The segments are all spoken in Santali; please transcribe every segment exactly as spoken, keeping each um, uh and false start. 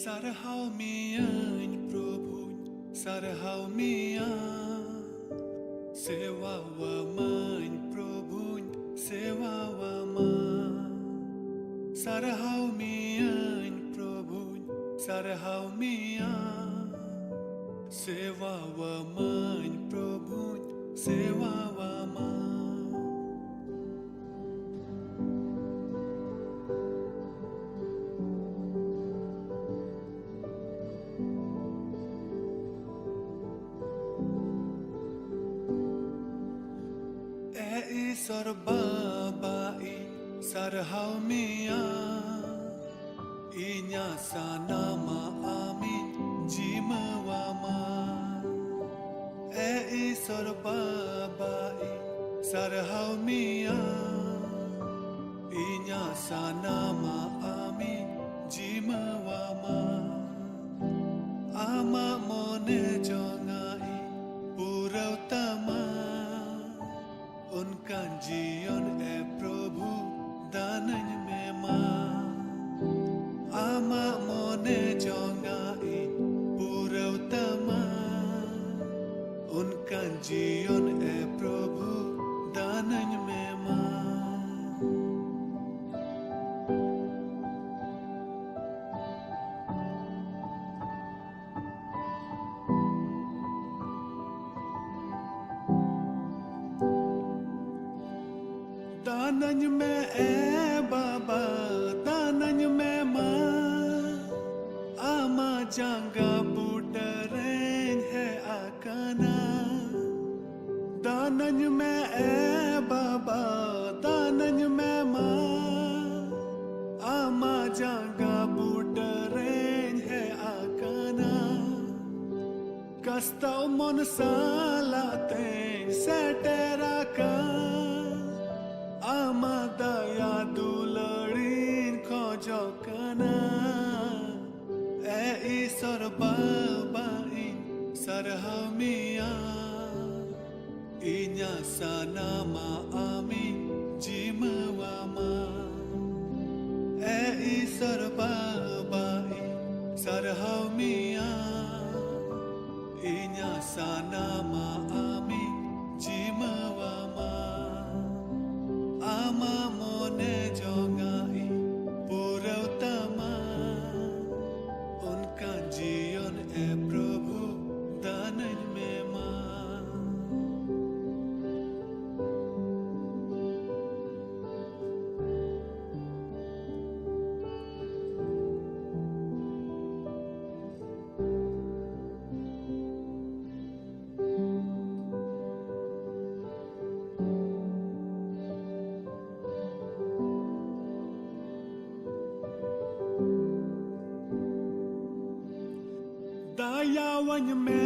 ᱥᱟᱨᱦᱟᱣ ᱢᱤᱭᱟᱹᱧ ᱯᱨᱚᱵᱷᱩᱧ, ᱥᱟᱨᱦᱟᱣ ᱢᱤᱭᱟ᱾ ᱥᱮᱣᱟᱣᱟᱢᱟᱹᱧ ᱯᱨᱚᱵᱷᱩᱧ, ᱥᱮᱣᱟᱣᱟᱢᱟ᱾ ᱥᱟᱨᱦᱟᱣ ᱢᱤᱭᱟᱹᱧ ᱯᱨᱚᱵᱷᱩᱧ, ᱥᱟᱨᱦᱟᱣ ᱢᱤᱭᱟ᱾ ᱥᱮᱣᱟᱣᱟᱢᱟᱹᱧ ᱯᱨᱚᱵᱷᱩᱧ, ᱥᱮᱣᱟᱣᱟᱢᱟ᱾ ᱮ ᱤᱥᱚᱨ ᱵᱟᱵᱟ, ᱤᱧ ᱥᱟᱨᱦᱟᱣ ᱢᱮᱭᱟ᱾ ᱤᱧᱟᱹᱜ ᱥᱟᱱᱟᱢᱟᱜ ᱟᱢᱤᱧ ᱡᱤᱢᱟᱹᱣᱟᱢᱟ᱾ ᱮ ᱤᱥᱚᱨ ᱵᱟᱵᱟ, ᱤᱧ ᱥᱟᱨᱦᱟᱣ ᱢᱮᱭᱟ᱾ ᱤᱧᱟᱹᱜ ᱥᱟᱱᱟᱢᱟᱜ ᱟᱢᱤᱧ ᱡᱤᱢᱟᱹᱣᱟᱢᱟ᱾ ᱟᱢᱟᱜ ᱢᱚᱱᱮ ᱡᱚᱝᱟᱜ ᱤᱧ ᱯᱩᱨᱟᱹᱣ ᱛᱟᱢᱟ᱾ ᱚᱱᱠᱟᱱ ᱡᱤᱭᱚᱱ ᱮ ᱯᱨᱚᱵᱷᱩ ᱫᱟᱱᱟᱹᱧ ᱢᱮ ᱢᱟ᱾ ᱟᱢᱟᱜ ᱢᱚᱱᱮ ᱡᱚᱝᱟᱜ ᱤᱧ ᱯᱩᱨᱟᱹᱣ ᱛᱟᱢᱟ᱾ ᱚᱱᱠᱟᱱ ᱡᱤᱭᱚᱱ ᱮ ᱯᱨᱚᱵᱷᱩ ᱫᱟᱱᱟᱹᱧ ᱢᱮ ᱢᱟ᱾ ᱫᱟᱱᱟᱹᱧ ᱢᱮ ᱮ ᱵᱟᱵᱟ, ᱫᱟᱱᱟᱹᱧ ᱢᱮ ᱢᱟ᱾ ᱟᱢᱟᱜ ᱡᱟᱸᱜᱟ ᱵᱩᱴᱟᱹ ᱨᱮᱧ ᱦᱮᱡ ᱟᱠᱟᱱᱟ᱾ ᱫᱟᱱᱟᱹᱧ ᱢᱮ ᱮ ᱵᱟᱵᱟ, ᱫᱟᱱᱟᱹᱧ ᱢᱮ ᱢᱟ᱾ ᱟᱢᱟᱜ ᱡᱟᱸᱜᱟ ᱵᱩᱴᱟᱹ ᱨᱮᱧ ᱦᱮᱡ ᱟᱠᱟᱱᱟ᱾ ᱠᱟᱥᱛᱟᱣ ᱢᱚᱱ ᱥᱟᱞᱟᱜ ᱛᱮᱧ ᱥᱮᱴᱮᱨ ᱟᱠᱟᱱ᱾ ᱟᱢᱟᱜ ᱫᱟᱭᱟ ᱫᱩᱞᱟᱹᱲᱤᱧ ᱠᱷᱚᱡᱚᱜ ᱠᱟᱱᱟ᱾ ᱮ ᱤᱥᱚᱨ ᱵᱟᱵᱟ, ᱤᱧ ᱥᱟᱨᱦᱟᱣ ᱢᱮᱭᱟ᱾ ᱤᱧᱟᱹᱜ ᱥᱟᱱᱟᱢᱟᱜ ᱟᱢᱤᱧ ᱡᱤᱢᱟᱹᱣᱟᱢᱟ᱾ ᱮ ᱤᱥᱚᱨ ᱵᱟᱵᱟ, ᱤᱧ ᱥᱟᱨᱦᱟᱣ ᱢᱮᱭᱟ, ᱤᱧᱟᱹᱜ ᱥᱟᱱᱟᱢᱟᱜ ᱟᱢᱤᱧ ᱡᱤᱢᱟᱹᱣᱟᱢᱟ᱾ ᱟᱢᱟᱜ ᱢᱚᱱᱮ ᱡᱚᱝᱟᱜ ᱤᱧ ᱯᱩᱨᱟᱹᱣ ᱛᱟᱢᱟ, ᱚᱱᱠᱟᱱ ᱡᱤᱭᱚᱱ ᱮ ᱯᱨᱚᱵᱷᱩ ᱫᱟᱱᱟᱹᱧ ᱢᱮ ᱢᱟ᱾ ᱫᱟᱭᱟᱣᱟᱹᱧ ᱢᱮ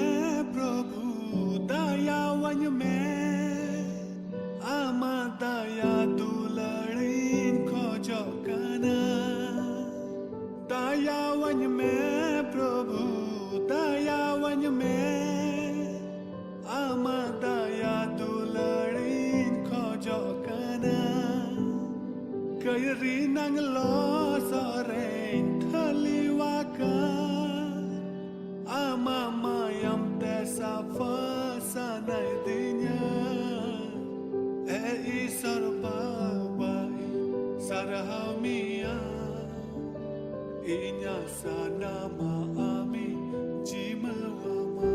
ᱯᱨᱚᱵᱷᱩ, ᱫᱟᱭᱟᱣᱟᱹᱧ ᱢᱮ, ᱟᱢᱟᱜ ᱫᱟᱭᱟ ᱫᱩᱞᱟᱹᱲᱤᱧ ᱠᱷᱚᱡᱚᱜ ᱠᱟᱱᱟ᱾ ᱫᱟᱭᱟᱣᱟᱹᱧ ᱢᱮ ᱯᱨᱚᱵᱷᱩ, ᱫᱟᱭᱟᱣᱟᱹᱧ ᱢᱮ, ᱟᱢᱟᱜ ᱫᱟᱭᱟ ᱫᱩᱞᱟᱹᱲᱤᱧ ᱠᱷᱚᱡᱚᱜ ᱠᱟᱱᱟ᱾ ᱠᱟᱹᱭ ᱨᱮᱱᱟᱝ ᱞᱚᱥᱚᱫ ᱨᱮᱧ ᱴᱷᱟᱹᱞᱤᱣᱟᱠᱟᱱ, ᱟᱢᱟᱜ ᱢᱟᱭᱟᱢ ᱛᱮ ᱥᱟᱯᱷᱟ ᱥᱟᱱᱟᱭᱮᱫᱤᱧᱟ᱾ ᱮ ᱤᱥᱚᱨ ᱵᱟᱵᱟ, ᱤᱧ ᱥᱟᱨᱦᱟᱣ ᱢᱮᱭᱟ, ᱤᱧᱟᱹᱜ ᱥᱟᱱᱟᱢᱟᱜ ᱟᱢᱤᱧ ᱡᱤᱢᱟᱹᱣᱟᱢᱟ᱾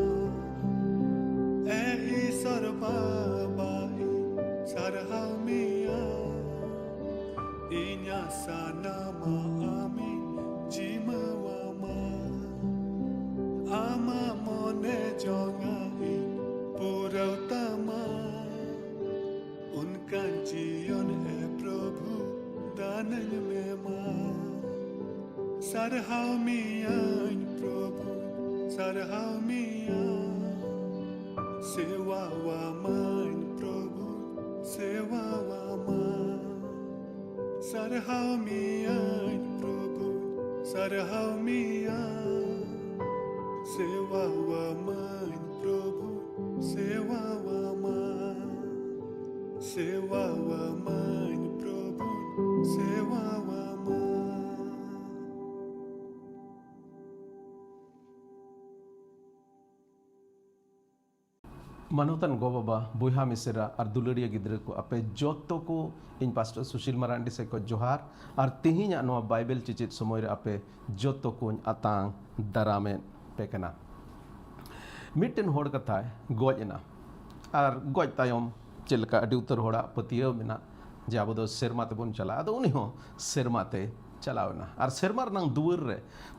ᱮ ᱤᱥᱚᱨ ᱵᱟᱵᱟ, ᱤᱧ ᱥᱟᱨᱦᱟᱣ ᱢᱮᱭᱟ, ᱤᱧᱟᱹᱜ ᱥᱟᱱᱟᱢᱟᱜ ᱟᱢᱤᱧ ᱡᱤᱢᱟᱹᱣᱟᱢᱟ᱾ ᱟᱢᱟᱜ ᱢᱚᱱᱮ ᱡᱚᱝᱟᱜ ᱤᱧ ᱯᱩᱨᱟᱹᱣ ᱛᱟᱢᱟ, ᱚᱱᱠᱟᱱ ᱡᱤᱭᱚᱱ ᱮ ᱯᱨᱚᱵᱷᱩ ᱫᱟᱱᱟᱹᱧ ᱢᱮ ᱢᱟ᱾ ᱥᱟᱨᱦᱟᱣ ᱢᱮᱭᱟᱹᱧ ᱯᱨᱚᱵᱷᱩ, ᱥᱟᱨᱦᱟᱣ ᱢᱮᱭᱟ᱾ ᱥᱮᱣᱟᱣᱟᱢᱟᱹᱧ ᱯᱨᱚᱵᱷᱩ, ᱥᱮᱣᱟᱣᱟᱢᱟ᱾ ᱥᱟᱨᱦᱟᱣ ᱢᱮᱭᱟᱹᱧ ᱯᱨᱚᱵᱷᱩ, ᱥᱟᱨᱦᱟᱣ ᱢᱮᱭᱟ᱾ ᱥᱮᱣᱟᱣᱟᱢᱟᱹᱧ ᱯᱨᱚᱵᱷᱩ, ᱥᱮᱣᱟᱣᱟᱢᱟ᱾ ᱥᱮᱣᱟᱣᱟᱢᱟᱹᱧ ᱯᱨᱚᱵᱷᱩ, ᱥᱮᱣᱟᱣᱟᱢᱟ᱾ ᱢᱟᱱᱚᱛᱟᱱ ᱜᱚ-ᱵᱟᱵᱟ, ᱵᱚᱭᱦᱟ ᱢᱤᱥᱮᱨᱟ ᱟᱨ ᱫᱩᱞᱟᱹᱲᱤᱭᱟᱹ ᱜᱤᱫᱽᱨᱟᱹ ᱠᱚ, ᱟᱯᱮ ᱡᱚᱛᱚ ᱠᱚ ᱤᱧ ᱯᱟᱥᱴᱚᱨ ᱥᱩᱥᱤᱞ ᱢᱟᱨᱟᱱᱰᱤ ᱥᱮᱫ ᱠᱷᱚᱱ ᱡᱚᱦᱟᱨ᱾ ᱟᱨ ᱛᱮᱦᱮᱧᱟᱜ ᱱᱚᱣᱟ ᱵᱟᱭᱵᱮᱞ ᱪᱮᱪᱮᱫ ᱥᱚᱢᱚᱭ ᱨᱮ ᱟᱯᱮ ᱡᱚᱛᱚ ᱠᱚᱧ ᱟᱛᱟᱝ ᱫᱟᱨᱟᱢᱮᱫ ᱯᱮ ᱠᱟᱱᱟ᱾ ᱢᱤᱫᱴᱮᱱ ᱦᱚᱲ ᱠᱟᱛᱷᱟᱭ ᱜᱚᱡ ᱮᱱᱟ, ᱟᱨ ᱜᱚᱡ ᱛᱟᱭᱚᱢ ᱪᱮᱫ ᱞᱮᱠᱟ ᱟᱹᱰᱤ ᱩᱛᱟᱹᱨ ᱦᱚᱲᱟᱜ ᱯᱟᱹᱛᱭᱟᱹᱣ ᱢᱮᱱᱟᱜ ᱡᱮ ᱟᱵᱚ ᱫᱚ ᱥᱮᱨᱢᱟ ᱛᱮᱵᱚᱱ ᱪᱟᱞᱟᱜᱼᱟ, ᱟᱫᱚ ᱩᱱᱤ ᱦᱚᱸ ᱥᱮᱨᱢᱟ ᱛᱮ ᱪᱟᱞᱟᱣ ᱮᱱᱟ᱾ ᱟᱨ ᱥᱮᱨᱢᱟ ᱨᱮᱱᱟᱜ ᱫᱩᱣᱟᱹᱨ ᱨᱮ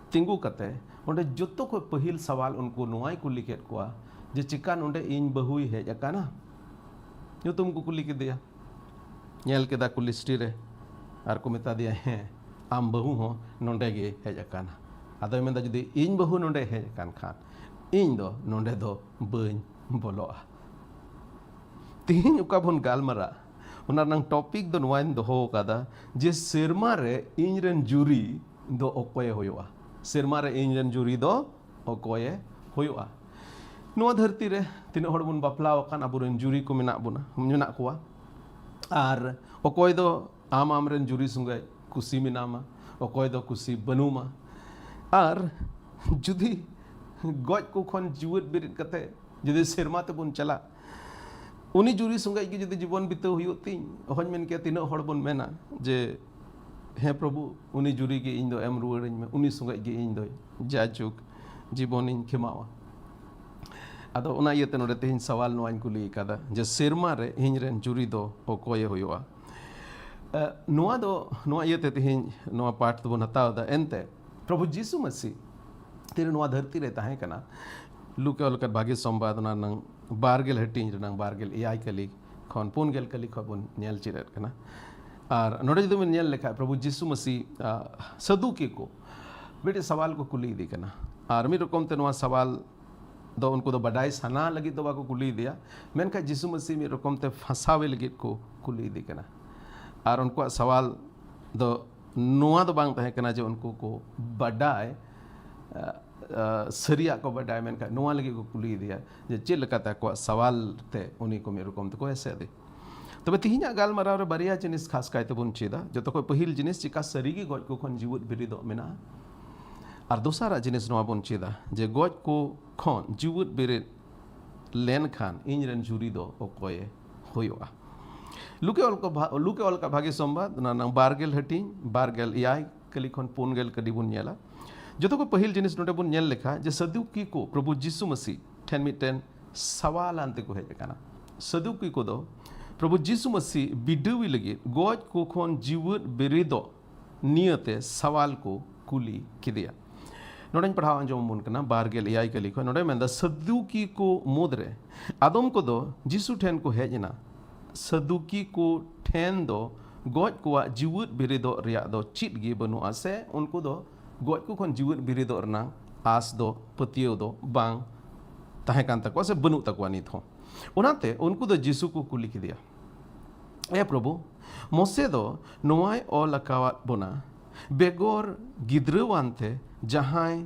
ᱛᱤᱸᱜᱩ ᱠᱟᱛᱮ ᱚᱸᱰᱮ ᱡᱚᱛᱚ ᱠᱷᱚᱱ ᱯᱟᱹᱦᱤᱞ ᱥᱟᱣᱟᱞ ᱩᱱᱠᱩ ᱱᱚᱣᱟᱭ ᱠᱩᱞᱤ ᱠᱮᱫ ᱠᱚᱣᱟ ᱡᱮ, "ᱪᱮᱠᱟ ᱱᱚᱸᱰᱮ ᱤᱧ ᱵᱟᱹᱦᱩᱭ ᱦᱮᱡ ᱟᱠᱟᱱᱟ?" ᱧᱩᱛᱩᱢ ᱠᱚ ᱠᱩᱞᱤ ᱠᱮᱫᱮᱭᱟ, ᱧᱮᱞ ᱠᱮᱫᱟ ᱠᱚ ᱞᱤᱥᱴᱤ ᱨᱮ, ᱟᱨ ᱠᱚ ᱢᱮᱛᱟ ᱫᱮᱭᱟ, "ᱦᱮᱸ, ᱟᱢ ᱵᱟᱹᱦᱩ ᱦᱚᱸ ᱱᱚᱸᱰᱮ ᱜᱮ ᱦᱮᱡ ᱟᱠᱟᱱᱟ᱾" ᱟᱫᱚᱭ ᱢᱮᱱᱫᱟ, "ᱡᱩᱫᱤ ᱤᱧ ᱵᱟᱹᱦᱩ ᱱᱚᱸᱰᱮ ᱦᱮᱡ ᱟᱠᱟᱱ ᱠᱷᱟᱱ, ᱤᱧ ᱫᱚ ᱱᱚᱸᱰᱮ ᱫᱚ ᱵᱟᱹᱧ ᱵᱚᱞᱚᱜᱼᱟ᱾" ᱛᱮᱦᱮᱧ ᱚᱠᱟ ᱵᱚᱱ ᱜᱟᱞᱢᱟᱨᱟᱜ, ᱚᱱᱟ ᱨᱮᱱᱟᱜ ᱴᱚᱯᱤᱠ ᱫᱚ ᱱᱚᱣᱟᱧ ᱫᱚᱦᱚ ᱟᱠᱟᱫᱟ ᱡᱮ ᱥᱮᱨᱢᱟ ᱨᱮ ᱤᱧ ᱨᱮᱱ ᱡᱩᱨᱤ ᱫᱚ ᱚᱠᱚᱭᱮ ᱦᱩᱭᱩᱜᱼᱟ? ᱥᱮᱨᱢᱟ ᱨᱮ ᱤᱧ ᱨᱮᱱ ᱡᱩᱨᱤ ᱫᱚ ᱚᱠᱚᱭᱮ ᱦᱩᱭᱩᱜᱼᱟ? ᱱᱚᱣᱟ ᱫᱷᱟᱹᱨᱛᱤ ᱨᱮ ᱛᱤᱱᱟᱹᱜ ᱦᱚᱲ ᱵᱚᱱ ᱵᱟᱯᱞᱟ ᱟᱠᱟᱱ, ᱟᱵᱚᱨᱮᱱ ᱡᱩᱨᱤ ᱠᱚ ᱢᱮᱱᱟᱜ ᱵᱚᱱᱟ, ᱢᱮᱱᱟᱜ ᱠᱚᱣᱟ᱾ ᱟᱨ ᱚᱠᱚᱭ ᱫᱚ ᱟᱢ ᱟᱢᱨᱮᱱ ᱡᱩᱨᱤ ᱥᱚᱸᱜᱮ ᱠᱩᱥᱤ ᱢᱮᱱᱟᱢᱟ, ᱚᱠᱚᱭ ᱫᱚ ᱠᱩᱥᱤ ᱵᱟᱹᱱᱩᱢᱟ᱾ ᱟᱨ ᱡᱩᱫᱤ ᱜᱚᱡ ᱠᱚ ᱠᱷᱚᱱ ᱡᱤᱣᱮᱫ ᱵᱮᱨᱮᱫ ᱠᱟᱛᱮ ᱡᱩᱫᱤ ᱥᱮᱨᱢᱟ ᱛᱮᱵᱚᱱ ᱪᱟᱞᱟᱜ, ᱩᱱᱤ ᱡᱩᱨᱤ ᱥᱚᱸᱜᱮ ᱜᱮ ᱡᱩᱫᱤ ᱡᱤᱵᱚᱱ ᱵᱤᱛᱟᱹᱣ ᱦᱩᱭᱩᱜ ᱛᱤᱧ, ᱚᱦᱚᱧ ᱢᱮᱱ ᱠᱮᱭᱟ ᱛᱤᱱᱟᱹᱜ ᱦᱚᱲ ᱵᱚᱱ ᱢᱮᱱᱟ ᱡᱮ, "ᱦᱮᱸ ᱯᱨᱚᱵᱷᱩ, ᱩᱱᱤ ᱡᱩᱨᱤ ᱜᱮ ᱤᱧ ᱫᱚ ᱮᱢ ᱨᱩᱣᱟᱹᱲᱟᱹᱧ ᱢᱮ, ᱩᱱᱤ ᱥᱚᱸᱜᱮ ᱜᱮ ᱤᱧ ᱫᱚ ᱡᱟᱭᱡᱩᱜᱽ ᱡᱤᱵᱚᱱᱤᱧ ᱠᱷᱮᱢᱟᱣᱟ᱾" ᱟᱫᱚ ᱚᱱᱟ ᱤᱭᱟᱹᱛᱮ ᱱᱚᱰᱮ ᱛᱮᱦᱮᱧ ᱥᱟᱣᱟᱞ ᱱᱚᱣᱟᱧ ᱠᱩᱞᱤ ᱟᱠᱟᱫᱟ ᱡᱮ, "ᱥᱮᱨᱢᱟ ᱨᱮ ᱤᱧ ᱨᱮᱱ ᱡᱩᱨᱤ ᱫᱚ ᱚᱠᱚᱭᱮ ᱦᱩᱭᱩᱜᱼᱟ?" ᱮ, ᱱᱚᱣᱟ ᱫᱚ, ᱱᱚᱣᱟ ᱤᱭᱟᱹᱛᱮ ᱛᱮᱦᱮᱧ ᱱᱚᱣᱟ ᱯᱟᱴ ᱫᱚᱵᱚᱱ ᱦᱟᱛᱟᱣ ᱮᱫᱟ᱾ ᱮᱱᱛᱮ ᱯᱨᱚᱵᱷᱩ ᱡᱤᱥᱩ ᱢᱟᱹᱥᱤ ᱛᱤᱨᱮ ᱱᱚᱣᱟ ᱫᱷᱟᱹᱨᱛᱤ ᱨᱮ ᱛᱟᱦᱮᱸ ᱠᱟᱱᱟ, ᱞᱩᱠᱟ ᱚᱞ ᱟᱠᱟᱫ ᱵᱷᱟᱹᱜᱤ ᱥᱚᱢᱵᱟᱫ ᱚᱱᱟ ᱨᱮᱱᱟᱝ ᱵᱟᱨ ᱜᱮᱞ ᱦᱟᱹᱴᱤᱧ ᱨᱮᱱᱟᱝ ᱵᱟᱨ ᱜᱮᱞ ᱮᱭᱟᱭ ᱠᱟᱹᱞᱤ ᱠᱷᱚᱱ ᱯᱩᱱ ᱜᱮᱞ ᱠᱟᱹᱞᱤ ᱠᱷᱚᱱ ᱵᱚᱱ ᱧᱮᱞ ᱪᱮᱫ ᱮᱫ ᱠᱟᱱᱟ᱾ ᱟᱨ ᱱᱚᱰᱮ ᱡᱩᱫᱤ ᱵᱚᱱ ᱧᱮᱞ ᱞᱮᱠᱷᱟᱡ, ᱯᱨᱚᱵᱷᱩ ᱡᱤᱥᱩ ᱢᱟᱹᱥᱤ, ᱟ, ᱥᱟᱹᱫᱩᱠᱤ ᱠᱚ ᱢᱤᱫᱴᱮᱡ ᱥᱟᱣᱟᱞ ᱠᱚ ᱠᱩᱞᱤ ᱤᱫᱤ ᱠᱟᱱᱟ᱾ ᱟᱨ ᱢᱤᱫ ᱨᱚᱠᱚᱢ ᱛᱮ ᱱᱚᱣᱟ ᱥᱟᱣᱟᱞ ᱫᱚ ᱩᱱᱠᱩ ᱫᱚ ᱵᱟᱰᱟᱭ ᱥᱟᱱᱟ ᱞᱟᱹᱜᱤᱫ ᱫᱚ ᱵᱟᱠᱚ ᱠᱩᱞᱤ ᱤᱫᱤᱭᱟ, ᱢᱮᱱᱠᱷᱟᱱ ᱡᱤᱥᱩ ᱢᱟᱹᱥᱤ ᱢᱤᱫ ᱨᱚᱠᱚᱢ ᱛᱮ ᱯᱷᱟᱸᱥᱟᱣᱮ ᱞᱟᱹᱜᱤᱫ ᱠᱚ ᱠᱩᱞᱤ ᱤᱫᱤ ᱠᱟᱱᱟ᱾ ᱟᱨ ᱩᱱᱠᱩᱣᱟᱜ ᱥᱟᱣᱟᱞ ᱫᱚ ᱱᱚᱣᱟ ᱫᱚ ᱵᱟᱝ ᱛᱟᱦᱮᱸ ᱠᱟᱱᱟ ᱡᱮ ᱩᱱᱠᱩ ᱠᱚ ᱵᱟᱰᱟᱭ, ᱟ, ᱟ, ᱥᱟᱹᱨᱤᱭᱟᱜ ᱠᱚ ᱵᱟᱰᱟᱭ, ᱢᱮᱱᱠᱷᱟᱱ ᱱᱚᱣᱟ ᱞᱟᱹᱜᱤᱫ ᱠᱚ ᱠᱩᱞᱤ ᱤᱫᱤᱭᱟ ᱡᱮ ᱪᱮᱫ ᱞᱮᱠᱟᱛᱮ ᱟᱠᱚᱣᱟᱜ ᱥᱟᱣᱟᱞ ᱛᱮ ᱩᱱᱤ ᱠᱚ ᱢᱤᱫ ᱨᱚᱠᱚᱢ ᱛᱮᱠᱚ ᱮᱥᱮᱫ ᱮ᱾ ᱛᱚᱵᱮ ᱛᱤᱦᱤᱧᱟᱜ ᱜᱟᱞᱢᱟᱨᱟᱣ ᱨᱮ ᱵᱟᱨᱭᱟ ᱡᱤᱱᱤᱥ ᱠᱷᱟᱥ ᱠᱟᱭ ᱛᱮᱵᱚᱱ ᱪᱮᱫᱟ᱾ ᱡᱚᱛᱚ ᱠᱷᱚᱱ ᱯᱟᱹᱦᱤᱞ ᱡᱤᱱᱤᱥ, ᱪᱮᱠᱟ ᱥᱟᱹᱨᱤᱜᱮ ᱜᱚᱡ ᱠᱚ ᱠᱷᱚᱱ ᱡᱤᱣᱮᱫ ᱵᱮᱨᱮᱫᱚᱜ ᱢᱮᱱᱟᱜᱼᱟ᱾ ᱟᱨ ᱫᱚᱥᱟᱨᱟᱜ ᱡᱤᱱᱤᱥ ᱱᱚᱣᱟ ᱵᱚᱱ ᱪᱮᱫᱟ ᱡᱮ ᱜᱚᱡ ᱠᱚ ᱠᱷᱚᱱ ᱡᱤᱣᱮᱫ ᱵᱮᱨᱮᱫ ᱞᱮᱱᱠᱷᱟᱱ ᱤᱧ ᱨᱮᱱ ᱡᱩᱨᱤ ᱫᱚ ᱚᱠᱚᱭᱮ ᱦᱩᱭᱩᱜᱼᱟ? ᱞᱩᱠᱮ ᱚᱞ ᱠᱚ ᱵᱷᱟ-, ᱞᱩᱠᱮ ᱚᱞ ᱠᱟᱜ ᱵᱷᱟᱜᱮ ᱥᱚᱢᱵᱟᱫ, ᱚᱱᱟ ᱨᱮᱱᱟᱜ ᱵᱟᱨ ᱜᱮᱞ ᱦᱟᱹᱴᱤᱧ, ᱵᱟᱨ ᱜᱮᱞ ᱮᱭᱟᱭ ᱠᱟᱹᱞᱤ ᱠᱷᱚᱱ ᱯᱩᱱ ᱜᱮᱞ ᱠᱟᱹᱞᱤ ᱵᱚᱱ ᱧᱮᱞᱟ᱾ ᱡᱚᱛᱚ ᱠᱷᱚᱱ ᱯᱟᱹᱦᱤᱞ ᱡᱤᱱᱤᱥ ᱱᱚᱰᱮ ᱵᱚᱱ ᱧᱮᱞ ᱞᱮᱠᱷᱟᱱ ᱡᱮ ᱥᱟᱫᱩᱠᱤ ᱠᱚ ᱯᱨᱚᱵᱷᱩ ᱡᱤᱥᱩ ᱢᱟᱹᱥᱤ ᱴᱷᱮᱱ ᱢᱤᱫᱴᱮᱱ ᱥᱟᱣᱟᱞ ᱟᱱᱛᱮ ᱠᱚ ᱦᱮᱡ ᱟᱠᱟᱱᱟ᱾ ᱥᱟᱫᱩᱠᱤ ᱠᱚᱫᱚ ᱯᱨᱚᱵᱷᱩ ᱡᱤᱥᱩ ᱢᱟᱹᱥᱤ ᱵᱤᱰᱟᱹᱣᱤ ᱞᱟᱹᱜᱤᱫ ᱜᱚᱡ ᱠᱚ ᱠᱷᱚᱱ ᱡᱤᱣᱮᱫ ᱵᱮᱨᱮᱫᱚᱜ ᱱᱤᱭᱟᱹᱛᱮ ᱥᱟᱣᱟᱞ ᱠᱚ ᱠᱩᱞᱤ ᱠᱮᱫᱮᱭᱟ᱾ ᱱᱚᱰᱮᱧ ᱯᱟᱲᱦᱟᱣ ᱟᱸᱡᱚᱢ ᱟᱵᱚᱱ ᱠᱟᱱᱟ, ᱵᱟᱨ ᱜᱮᱞ ᱮᱭᱟᱭ ᱠᱟᱹᱞᱤ ᱠᱷᱚᱱ᱾ ᱱᱚᱰᱮ ᱢᱮᱱᱫᱟ, ᱥᱟᱫᱩᱠᱤ ᱠᱚ ᱢᱩᱫᱽᱨᱮ ᱟᱫᱚᱢ ᱠᱚᱫᱚ ᱡᱤᱥᱩ ᱴᱷᱮᱱ ᱠᱚ ᱦᱮᱡ ᱮᱱᱟ᱾ ᱥᱟᱫᱩᱠᱤ ᱠᱚ ᱴᱷᱮᱱ ᱫᱚ ᱜᱚᱡ ᱠᱚᱣᱟᱜ ᱡᱤᱣᱮᱫ ᱵᱮᱨᱮᱫᱚᱜ ᱨᱮᱭᱟᱜ ᱫᱚ ᱪᱮᱫ ᱜᱮ ᱵᱟᱹᱱᱩᱜᱼᱟ, ᱥᱮ ᱩᱱᱠᱩ ᱫᱚ ᱜᱚᱡ ᱠᱚ ᱠᱷᱚᱱ ᱡᱤᱣᱮᱫ ᱵᱮᱨᱮᱫᱚᱜ ᱨᱮᱱᱟᱜ ᱟᱸᱥ ᱫᱚ, ᱯᱟᱹᱛᱭᱟᱹᱣ ᱫᱚ ᱵᱟᱝ ᱛᱟᱦᱮᱸ ᱠᱟᱱ ᱛᱟᱠᱚᱣᱟ ᱥᱮ ᱵᱟᱹᱱᱩᱜ ᱛᱟᱠᱚᱣᱟ ᱱᱤᱛ ᱦᱚᱸ᱾ ᱚᱱᱟᱛᱮ ᱩᱱᱠᱩ ᱫᱚ ᱡᱤᱥᱩ ᱠᱚ ᱠᱩᱞᱤ ᱠᱮᱫᱮᱭᱟ, "ᱮ ᱯᱨᱚᱵᱷᱩ, ᱢᱳᱥᱮ ᱫᱚ ᱱᱚᱣᱟᱭ ᱚᱞ ᱟᱠᱟᱣᱟᱫ ᱵᱚᱱᱟ, ᱵᱮᱜᱚᱨ ᱜᱤᱫᱽᱨᱟᱹᱣᱟᱱ ᱛᱮ ᱡᱟᱦᱟᱸᱭ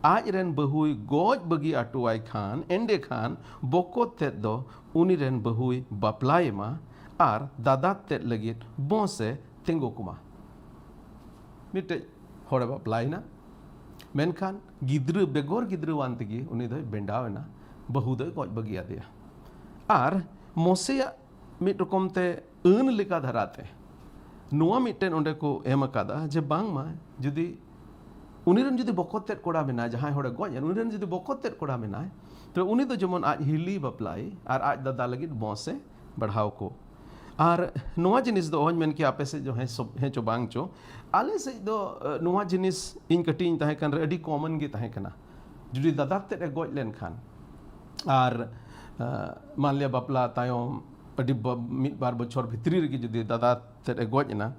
ᱟᱡ ᱨᱮᱱ ᱵᱟᱹᱦᱩᱭ ᱜᱚᱡ ᱵᱟᱹᱜᱤ ᱟᱴᱚᱣᱟᱭ ᱠᱷᱟᱱ, ᱮᱸᱰᱮᱠᱷᱟᱱ ᱵᱚᱠᱚᱛ ᱛᱮᱫ ᱫᱚ ᱩᱱᱤ ᱨᱮᱱ ᱵᱟᱹᱦᱩᱭ ᱵᱟᱯᱞᱟᱭᱮᱢᱟ ᱟᱨ ᱫᱟᱫᱟᱛ ᱛᱮᱫ ᱞᱟᱹᱜᱤᱫ ᱵᱚᱸᱥ ᱮ ᱛᱤᱸᱜᱩ ᱠᱚᱢᱟ᱾" ᱢᱤᱫᱴᱮᱡ ᱦᱚᱲᱮ ᱵᱟᱯᱞᱟᱭᱮᱱᱟ, ᱢᱮᱱᱠᱷᱟᱱ ᱜᱤᱫᱽᱨᱟᱹ, ᱵᱮᱜᱚᱨ ᱜᱤᱫᱽᱨᱟᱹᱣᱟᱱ ᱛᱮᱜᱮ ᱩᱱᱤ ᱫᱚᱭ ᱵᱮᱸᱰᱟᱣ ᱮᱱᱟ, ᱵᱟᱹᱦᱩ ᱫᱚᱭ ᱜᱚᱡ ᱵᱟᱹᱜᱤ ᱟᱫᱮᱭᱟ᱾ ᱟᱨ ᱢᱳᱥᱮᱭᱟᱜ ᱢᱤᱫ ᱨᱚᱠᱚᱢ ᱛᱮ ᱟᱹᱱ ᱞᱮᱠᱟ ᱫᱷᱟᱨᱟᱛᱮ ᱱᱚᱣᱟ ᱢᱤᱫᱴᱮᱱ ᱚᱸᱰᱮ ᱠᱚ ᱮᱢ ᱟᱠᱟᱫᱟ ᱡᱮ ᱵᱟᱝᱢᱟ ᱡᱩᱫᱤ ᱩᱱᱤ ᱨᱮᱱ ᱡᱩᱫᱤ ᱵᱚᱠᱚᱛ ᱛᱮᱫ ᱠᱚᱲᱟ ᱢᱮᱱᱟᱭ, ᱡᱟᱦᱟᱸᱭ ᱦᱚᱲᱮ ᱜᱚᱡ ᱮᱱ, ᱩᱱᱤ ᱨᱮᱱ ᱡᱩᱫᱤ ᱵᱚᱠᱚᱛ ᱛᱮᱫ ᱠᱚᱲᱟ ᱢᱮᱱᱟᱭ, ᱛᱚᱵᱮ ᱩᱱᱤ ᱫᱚ ᱡᱮᱢᱚᱱ ᱟᱡ ᱦᱤᱞᱤ ᱵᱟᱯᱞᱟᱭ ᱟᱨ ᱟᱡ ᱫᱟᱫᱟ ᱞᱟᱹᱜᱤᱫ ᱵᱚᱸᱥ ᱮ ᱵᱟᱲᱦᱟᱣ ᱠᱚ᱾ ᱟᱨ ᱱᱚᱣᱟ ᱡᱤᱱᱤᱥ ᱫᱚ ᱚᱦᱚᱧ ᱢᱮᱱ ᱠᱮᱭᱟ ᱟᱯᱮ ᱥᱮᱫ ᱫᱚ ᱦᱮᱸ ᱥᱚ-, ᱦᱮᱸ ᱪᱚ ᱵᱟᱝ ᱪᱚ, ᱟᱞᱮ ᱥᱮᱫ ᱫᱚ, ᱮ, ᱱᱚᱣᱟ ᱡᱤᱱᱤᱥ ᱤᱧ ᱠᱟᱹᱴᱤᱡ ᱤᱧ ᱛᱟᱦᱮᱸ ᱠᱟᱱ ᱨᱮ ᱟᱹᱰᱤ common ᱜᱮ ᱛᱟᱦᱮᱸ ᱠᱟᱱᱟ᱾ ᱡᱩᱫᱤ ᱫᱟᱫᱟ ᱛᱮᱫ ᱮ ᱜᱚᱡ ᱞᱮᱱᱠᱷᱟᱱ ᱟᱨ, ᱮ, ᱢᱟᱱᱞᱤᱭᱟ ᱵᱟᱯᱞᱟ ᱛᱟᱭᱚᱢ ᱟᱹᱰᱤ ᱵᱟ-, ᱢᱤᱫ ᱵᱟᱨ ᱵᱚᱪᱷᱚᱨ ᱵᱷᱤᱛᱨᱤ ᱨᱮᱜᱮ ᱡᱩᱫᱤ ᱫᱟᱫᱟ ᱛᱮᱫ ᱮ ᱜᱚᱡ ᱮᱱᱟ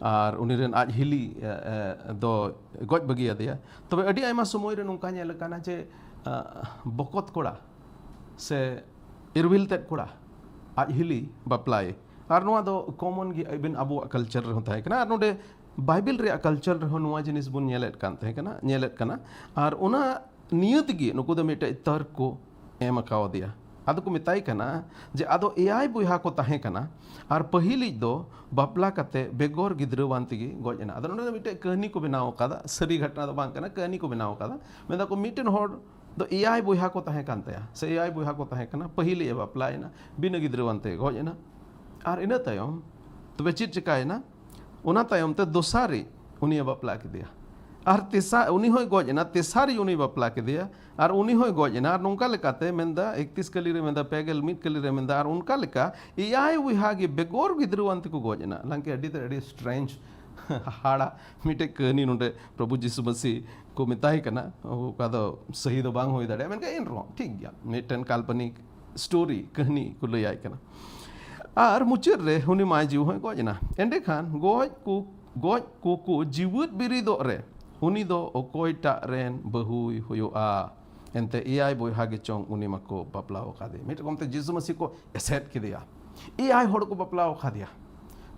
ᱟᱨ ᱩᱱᱤ ᱨᱮᱱ ᱟᱡ ᱦᱤᱞᱤ, ᱮ, ᱮ, ᱫᱚ ᱜᱚᱡ ᱵᱟᱹᱜᱤ ᱟᱫᱮᱭᱟ, ᱛᱚᱵᱮ ᱟᱹᱰᱤ ᱟᱭᱢᱟ ᱥᱚᱢᱚᱭ ᱨᱮ ᱱᱚᱝᱠᱟ ᱧᱮᱞ ᱟᱠᱟᱱᱟ ᱡᱮ, ᱮ, ᱵᱚᱠᱚᱛ ᱠᱚᱲᱟ ᱥᱮ ᱤᱨᱣᱤᱞ ᱛᱮᱫ ᱠᱚᱲᱟ ᱟᱡ ᱦᱤᱞᱤ ᱵᱟᱯᱞᱟᱭᱮ᱾ ᱟᱨ ᱱᱚᱣᱟ ᱫᱚ common ᱜᱮ even ᱟᱵᱚᱣᱟᱜ culture ᱨᱮᱦᱚᱸ ᱛᱟᱦᱮᱸ ᱠᱟᱱᱟ᱾ ᱟᱨ ᱱᱚᱰᱮ ᱵᱟᱭᱵᱮᱞ ᱨᱮᱭᱟᱜ culture ᱨᱮᱦᱚᱸ ᱱᱚᱣᱟ ᱡᱤᱱᱤᱥ ᱵᱚᱱ ᱧᱮᱞᱮᱫ ᱠᱟᱱ ᱛᱟᱦᱮᱸ ᱠᱟᱱᱟ, ᱧᱮᱞᱮᱫ ᱠᱟᱱᱟ᱾ ᱟᱨ ᱚᱱᱟ ᱱᱤᱭᱟᱹ ᱛᱮᱜᱮ ᱱᱩᱠᱩ ᱫᱚ ᱢᱤᱫᱴᱮᱡ ᱛᱟᱨᱠ ᱠᱚ ᱮᱢ ᱟᱠᱟᱣᱟᱫᱮᱭᱟ᱾ ᱟᱫᱚ ᱠᱚ ᱢᱮᱛᱟᱭ ᱠᱟᱱᱟ ᱡᱮ ᱟᱫᱚ ᱮᱭᱟᱭ ᱵᱚᱭᱦᱟ ᱠᱚ ᱛᱟᱦᱮᱸ ᱠᱟᱱᱟ, ᱟᱨ ᱯᱟᱹᱦᱤᱞᱤᱡ ᱫᱚ ᱵᱟᱯᱞᱟ ᱠᱟᱛᱮ ᱵᱮᱜᱚᱨ ᱜᱤᱫᱽᱨᱟᱹᱣᱟᱱ ᱛᱮᱜᱮ ᱜᱚᱡ ᱮᱱᱟ᱾ ᱟᱫᱚ ᱱᱚᱰᱮ ᱫᱚ ᱢᱤᱫᱴᱮᱡ ᱠᱟᱹᱦᱱᱤ ᱠᱚ ᱵᱮᱱᱟᱣ ᱟᱠᱟᱫᱟ, ᱥᱟᱹᱨᱤ ᱜᱷᱚᱴᱚᱱᱟ ᱫᱚ ᱵᱟᱝ ᱠᱟᱱᱟ, ᱠᱟᱹᱦᱱᱤ ᱠᱚ ᱵᱮᱱᱟᱣ ᱟᱠᱟᱫᱟ᱾ ᱢᱮᱱᱫᱟ ᱠᱚ ᱢᱤᱫᱴᱮᱱ ᱦᱚᱲ ᱫᱚ ᱮᱭᱟᱭ ᱵᱚᱭᱦᱟ ᱠᱚ ᱛᱟᱦᱮᱸ ᱠᱟᱱ ᱛᱟᱭᱟ, ᱥᱮ ᱮᱭᱟᱭ ᱵᱚᱭᱦᱟ ᱠᱚ ᱛᱟᱦᱮᱸ ᱠᱟᱱᱟ᱾ ᱯᱟᱹᱦᱤᱞᱤᱡ ᱮ ᱵᱟᱯᱞᱟᱭᱮᱱᱟ, ᱵᱤᱱᱟᱹ ᱜᱤᱫᱽᱨᱟᱹᱣᱟᱱ ᱛᱮ ᱜᱚᱡ ᱮᱱᱟ᱾ ᱟᱨ ᱤᱱᱟᱹ ᱛᱟᱭᱚᱢ ᱛᱚᱵᱮ ᱪᱮᱫ ᱪᱤᱠᱟᱭᱮᱱᱟ? ᱚᱱᱟ ᱛᱟᱭᱚᱢ ᱛᱮ ᱫᱚᱥᱟᱨᱤᱡ ᱩᱱᱤᱭᱮ ᱵᱟᱯᱞᱟ ᱠᱮᱫᱮᱭᱟ, ᱟᱨ ᱛᱮᱥᱟᱨ ᱩᱱᱤ ᱦᱚᱸᱭ ᱜᱚᱡ ᱮᱱᱟ᱾ ᱛᱮᱥᱟᱨᱤᱡ ᱩᱱᱤᱭ ᱵᱟᱯᱞᱟ ᱠᱮᱫᱮᱭᱟ, ᱟᱨ ᱩᱱᱤ ᱦᱚᱸᱭ ᱜᱚᱡ ᱮᱱᱟ᱾ ᱟᱨ ᱱᱚᱝᱠᱟ ᱞᱮᱠᱟᱛᱮ ᱢᱮᱱᱫᱟ, ᱮᱠᱛᱤᱥ ᱠᱟᱹᱞᱤ ᱨᱮ ᱢᱮᱱᱫᱟ, ᱯᱮ ᱜᱮᱞ ᱢᱤᱫ ᱠᱟᱹᱞᱤ ᱨᱮ ᱢᱮᱱᱫᱟ, ᱟᱨ ᱚᱱᱠᱟ ᱞᱮᱠᱟ ᱮᱭᱟᱭ ᱵᱚᱭᱦᱟ ᱜᱮ ᱵᱮᱜᱚᱨ ᱜᱤᱫᱽᱨᱟᱹᱣᱟᱱ ᱛᱮᱠᱚ ᱜᱚᱡ ᱮᱱᱟ᱾ ᱦᱟᱞᱟᱝᱠᱤ ᱟᱹᱰᱤ ᱛᱮ ᱟᱹᱰᱤ strange, ᱦᱟᱦᱟᱲᱟ ᱢᱤᱫᱴᱮᱡ ᱠᱟᱹᱦᱱᱤ ᱱᱚᱰᱮ ᱯᱨᱚᱵᱷᱩ ᱡᱤᱥᱩ ᱢᱟᱹᱥᱤ ᱠᱚ ᱢᱮᱛᱟᱭ ᱠᱟᱱᱟ, ᱚᱠᱟ ᱫᱚ ᱥᱟᱹᱦᱤ ᱫᱚ ᱵᱟᱝ ᱦᱩᱭ ᱫᱟᱲᱮᱭᱟᱜᱼᱟ, ᱢᱮᱱᱠᱷᱟᱱ ᱮᱱ ᱨᱮᱦᱚᱸ ᱴᱷᱤᱠ ᱜᱮᱭᱟ, ᱢᱤᱫᱴᱮᱱ ᱠᱟᱞᱯᱚᱱᱤᱠ story, ᱠᱟᱹᱦᱱᱤ ᱠᱚ ᱞᱟᱹᱭᱟᱭ ᱠᱟᱱᱟ᱾ ᱟᱨ ᱢᱩᱪᱟᱹᱫ ᱨᱮ ᱩᱱᱤ ᱢᱟᱹᱭ ᱡᱤᱣᱤ ᱦᱚᱸᱭ ᱜᱚᱡ ᱮᱱᱟ᱾ ᱮᱸᱰᱮᱠᱷᱟᱱ ᱜᱚᱡ ᱠᱚ ᱜᱚᱡ ᱠᱚᱠᱚ ᱡᱤᱣᱮᱫ ᱵᱤᱨᱤᱫᱚᱜ ᱨᱮ ᱩᱱᱤ ᱫᱚ ᱚᱠᱚᱭᱴᱟᱜ ᱨᱮᱱ ᱵᱟᱹᱦᱩᱭ ᱦᱩᱭᱩᱜᱼᱟ? ᱮᱱᱛᱮ ᱮᱭᱟᱭ ᱵᱚᱭᱦᱟ ᱜᱮ ᱪᱚᱝ ᱩᱱᱤ ᱢᱟᱠᱚ ᱵᱟᱯᱞᱟ ᱟᱠᱟᱫᱮ᱾ ᱢᱤᱫ ᱨᱚᱠᱚᱢ ᱛᱮ ᱡᱤᱥᱩ ᱢᱟᱹᱥᱤ ᱠᱚ ᱮᱥᱮᱫ ᱠᱮᱫᱮᱭᱟ, ᱮᱭᱟᱭ ᱦᱚᱲ ᱠᱚ ᱵᱟᱯᱞᱟ ᱟᱠᱟᱫᱮᱭᱟ᱾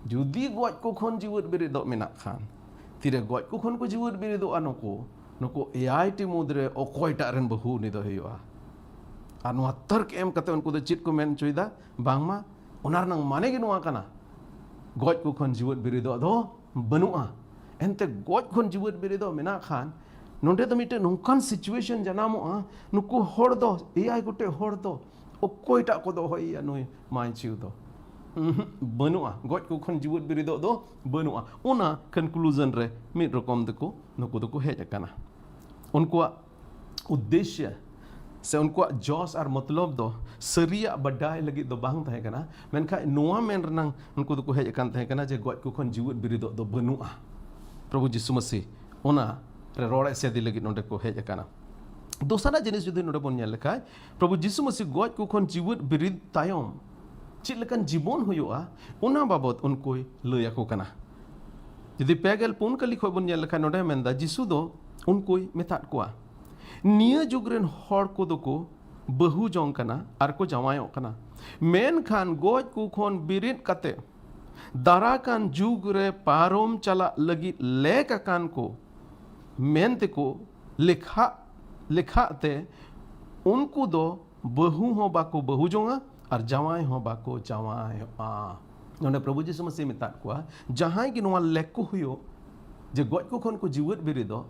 ᱡᱩᱫᱤ ᱜᱚᱡ ᱠᱚ ᱠᱷᱚᱱ ᱡᱤᱣᱮᱫ ᱵᱤᱨᱤᱫᱚᱜ ᱢᱮᱱᱟᱜ ᱠᱷᱟᱱ, ᱛᱤᱨᱮ ᱜᱚᱡ ᱠᱚ ᱠᱷᱚᱱ ᱠᱚ ᱡᱤᱣᱮᱫ ᱵᱤᱨᱤᱫᱚᱜᱼᱟ ᱱᱩᱠᱩ, ᱱᱩᱠᱩ ᱮᱭᱟᱭ ᱴᱤ ᱢᱩᱫᱽᱨᱮ ᱚᱠᱚᱭᱴᱟᱜ ᱨᱮᱱ ᱵᱟᱹᱦᱩ ᱩᱱᱤ ᱫᱚ ᱦᱩᱭᱩᱜᱼᱟ? ᱟᱨ ᱱᱚᱣᱟ ᱛᱟᱨᱠ ᱮᱢ ᱠᱟᱛᱮ ᱩᱱᱠᱩ ᱫᱚ ᱪᱮᱫ ᱠᱚ ᱢᱮᱱ ᱦᱚᱪᱚᱭᱮᱫᱟ? ᱵᱟᱝᱢᱟ ᱚᱱᱟ ᱨᱮᱱᱟᱜ ᱢᱟᱱᱮ ᱜᱮ ᱱᱚᱣᱟ ᱠᱟᱱᱟ, ᱜᱚᱡ ᱠᱚ ᱠᱷᱚᱱ ᱡᱤᱣᱮᱫ ᱵᱤᱨᱤᱫᱚᱜ ᱫᱚ ᱵᱟᱹᱱᱩᱜᱼᱟ᱾ ᱮᱱᱛᱮ ᱜᱚᱡ ᱠᱷᱚᱱ ᱡᱤᱣᱮᱫ ᱵᱤᱨᱤᱫᱚᱜ ᱢᱮᱱᱟᱜ ᱠᱷᱟᱱ, ᱱᱚᱰᱮ ᱫᱚ ᱢᱤᱫᱴᱮᱱ ᱱᱚᱝᱠᱟᱱ situation ᱡᱟᱱᱟᱢᱚᱜᱼᱟ, ᱱᱩᱠᱩ ᱦᱚᱲ ᱫᱚ, ᱮᱭᱟᱭ ᱜᱚᱴᱮᱡ ᱦᱚᱲ ᱫᱚ ᱚᱠᱚᱭᱴᱟᱜ ᱠᱚ ᱫᱚᱦᱚᱭᱮᱭᱟ ᱱᱩᱭ ᱢᱟᱹᱭ ᱡᱤᱣᱤ ᱫᱚ? ᱩᱸᱦᱩᱸ, ᱵᱟᱹᱱᱩᱜᱼᱟ᱾ ᱜᱚᱡ ᱠᱚ ᱠᱷᱚᱱ ᱡᱤᱣᱮᱫ ᱵᱤᱨᱤᱫᱚᱜ ᱫᱚ ᱵᱟᱹᱱᱩᱜᱼᱟ᱾ ᱚᱱᱟ conclusion ᱨᱮ ᱢᱤᱫ ᱨᱚᱠᱚᱢ ᱛᱮᱠᱚ, ᱱᱩᱠᱩ ᱫᱚᱠᱚ ᱦᱮᱡ ᱟᱠᱟᱱᱟ᱾ ᱩᱱᱠᱩᱣᱟᱜ ᱩᱫᱽᱫᱮᱥᱭᱚ ᱥᱮ ᱩᱱᱠᱩᱣᱟᱜ ᱡᱚᱥ ᱟᱨ ᱢᱚᱛᱞᱚᱵ ᱫᱚ ᱥᱟᱹᱨᱤᱭᱟᱜ ᱵᱟᱰᱟᱭ ᱞᱟᱹᱜᱤᱫ ᱫᱚ ᱵᱟᱝ ᱛᱟᱦᱮᱸ ᱠᱟᱱᱟ, ᱢᱮᱱᱠᱷᱟᱱ ᱱᱚᱣᱟ ᱢᱮᱱ ᱨᱮᱱᱟᱜ ᱩᱱᱠᱩ ᱫᱚᱠᱚ ᱦᱮᱡ ᱟᱠᱟᱱ ᱛᱟᱦᱮᱸ ᱠᱟᱱᱟ ᱡᱮ ᱜᱚᱡ ᱠᱚ ᱠᱷᱚᱱ ᱡᱤᱣᱮᱫ ᱵᱤᱨᱤᱫᱚᱜ ᱫᱚ ᱵᱟᱹᱱᱩᱜᱼᱟ᱾ ᱯᱨᱚᱵᱷᱩ ᱡᱤᱥᱩ ᱢᱟᱹᱥᱤ ᱚᱱᱟ ᱨᱮ ᱨᱚᱲ ᱮᱥᱮᱫᱤ ᱞᱟᱹᱜᱤᱫ ᱱᱚᱰᱮ ᱠᱚ ᱦᱮᱡ ᱟᱠᱟᱱᱟ᱾ ᱫᱚᱥᱟᱨᱟᱜ ᱡᱤᱱᱤᱥ ᱡᱩᱫᱤ ᱱᱚᱰᱮ ᱵᱚᱱ ᱧᱮᱞ ᱞᱮᱠᱷᱟᱡ, ᱯᱨᱚᱵᱷᱩ ᱡᱤᱥᱩ ᱢᱟᱹᱥᱤ ᱜᱚᱡ ᱠᱚ ᱠᱷᱚᱱ ᱡᱤᱣᱮᱫ ᱵᱤᱨᱤᱫ ᱛᱟᱭᱚᱢ ᱪᱮᱫ ᱞᱮᱠᱟᱱ ᱡᱤᱵᱚᱱ ᱦᱩᱭᱩᱜᱼᱟ, ᱚᱱᱟ ᱵᱟᱵᱚᱛ ᱩᱱᱠᱩᱭ ᱞᱟᱹᱭ ᱟᱠᱚ ᱠᱟᱱᱟ᱾ ᱡᱩᱫᱤ ᱯᱮ ᱜᱮᱞ ᱯᱩᱱ ᱠᱟᱹᱞᱤ ᱠᱷᱚᱱ ᱵᱚᱱ ᱧᱮᱞ ᱞᱮᱠᱷᱟᱱ, ᱱᱚᱰᱮ ᱢᱮᱱᱫᱟ, ᱡᱤᱥᱩ ᱫᱚ ᱩᱱᱠᱩᱭ ᱢᱮᱛᱟᱫ ᱠᱚᱣᱟ, ᱱᱤᱭᱟᱹ ᱡᱩᱜᱽ ᱨᱮᱱ ᱦᱚᱲ ᱠᱚᱫᱚ ᱠᱚ ᱵᱟᱹᱦᱩ ᱡᱚᱝ ᱠᱟᱱᱟ ᱟᱨ ᱠᱚ ᱡᱟᱶᱟᱭᱚᱜ ᱠᱟᱱᱟ, ᱢᱮᱱᱠᱷᱟᱱ ᱜᱚᱡ ᱠᱚ ᱠᱷᱚᱱ ᱵᱮᱨᱮᱫ ᱠᱟᱛᱮ ᱫᱟᱨᱟ ᱠᱟᱱ ᱡᱩᱜᱽ ᱨᱮ ᱯᱟᱨᱚᱢ ᱪᱟᱞᱟᱜ ᱞᱟᱹᱜᱤᱫ ᱞᱮᱠ ᱟᱠᱟᱱ ᱠᱚ ᱢᱮᱱ ᱛᱮᱠᱚ ᱞᱮᱠᱷᱟᱜ, ᱞᱮᱠᱷᱟᱜ ᱛᱮ ᱩᱱᱠᱩ ᱫᱚ ᱵᱟᱹᱦᱩ ᱦᱚᱸ ᱵᱟᱠᱚ ᱵᱟᱹᱦᱩ ᱡᱚᱝᱟ ᱟᱨ ᱡᱟᱶᱟᱭ ᱦᱚᱸ ᱵᱟᱠᱚ ᱡᱟᱶᱟᱭᱚᱜᱼᱟ᱾ ᱱᱚᱰᱮ ᱯᱨᱚᱵᱷᱩ ᱡᱤᱥᱩ ᱢᱟᱹᱥᱤ ᱢᱮᱛᱟᱫ ᱠᱚᱣᱟ, ᱡᱟᱦᱟᱸᱭ ᱜᱮ ᱱᱚᱣᱟ ᱞᱮᱠ ᱠᱚ ᱦᱩᱭᱩᱜ, ᱡᱮ ᱜᱚᱡ ᱠᱚ ᱠᱷᱚᱱ ᱠᱚ ᱡᱤᱣᱮᱫ ᱵᱮᱨᱮᱫᱚᱜ,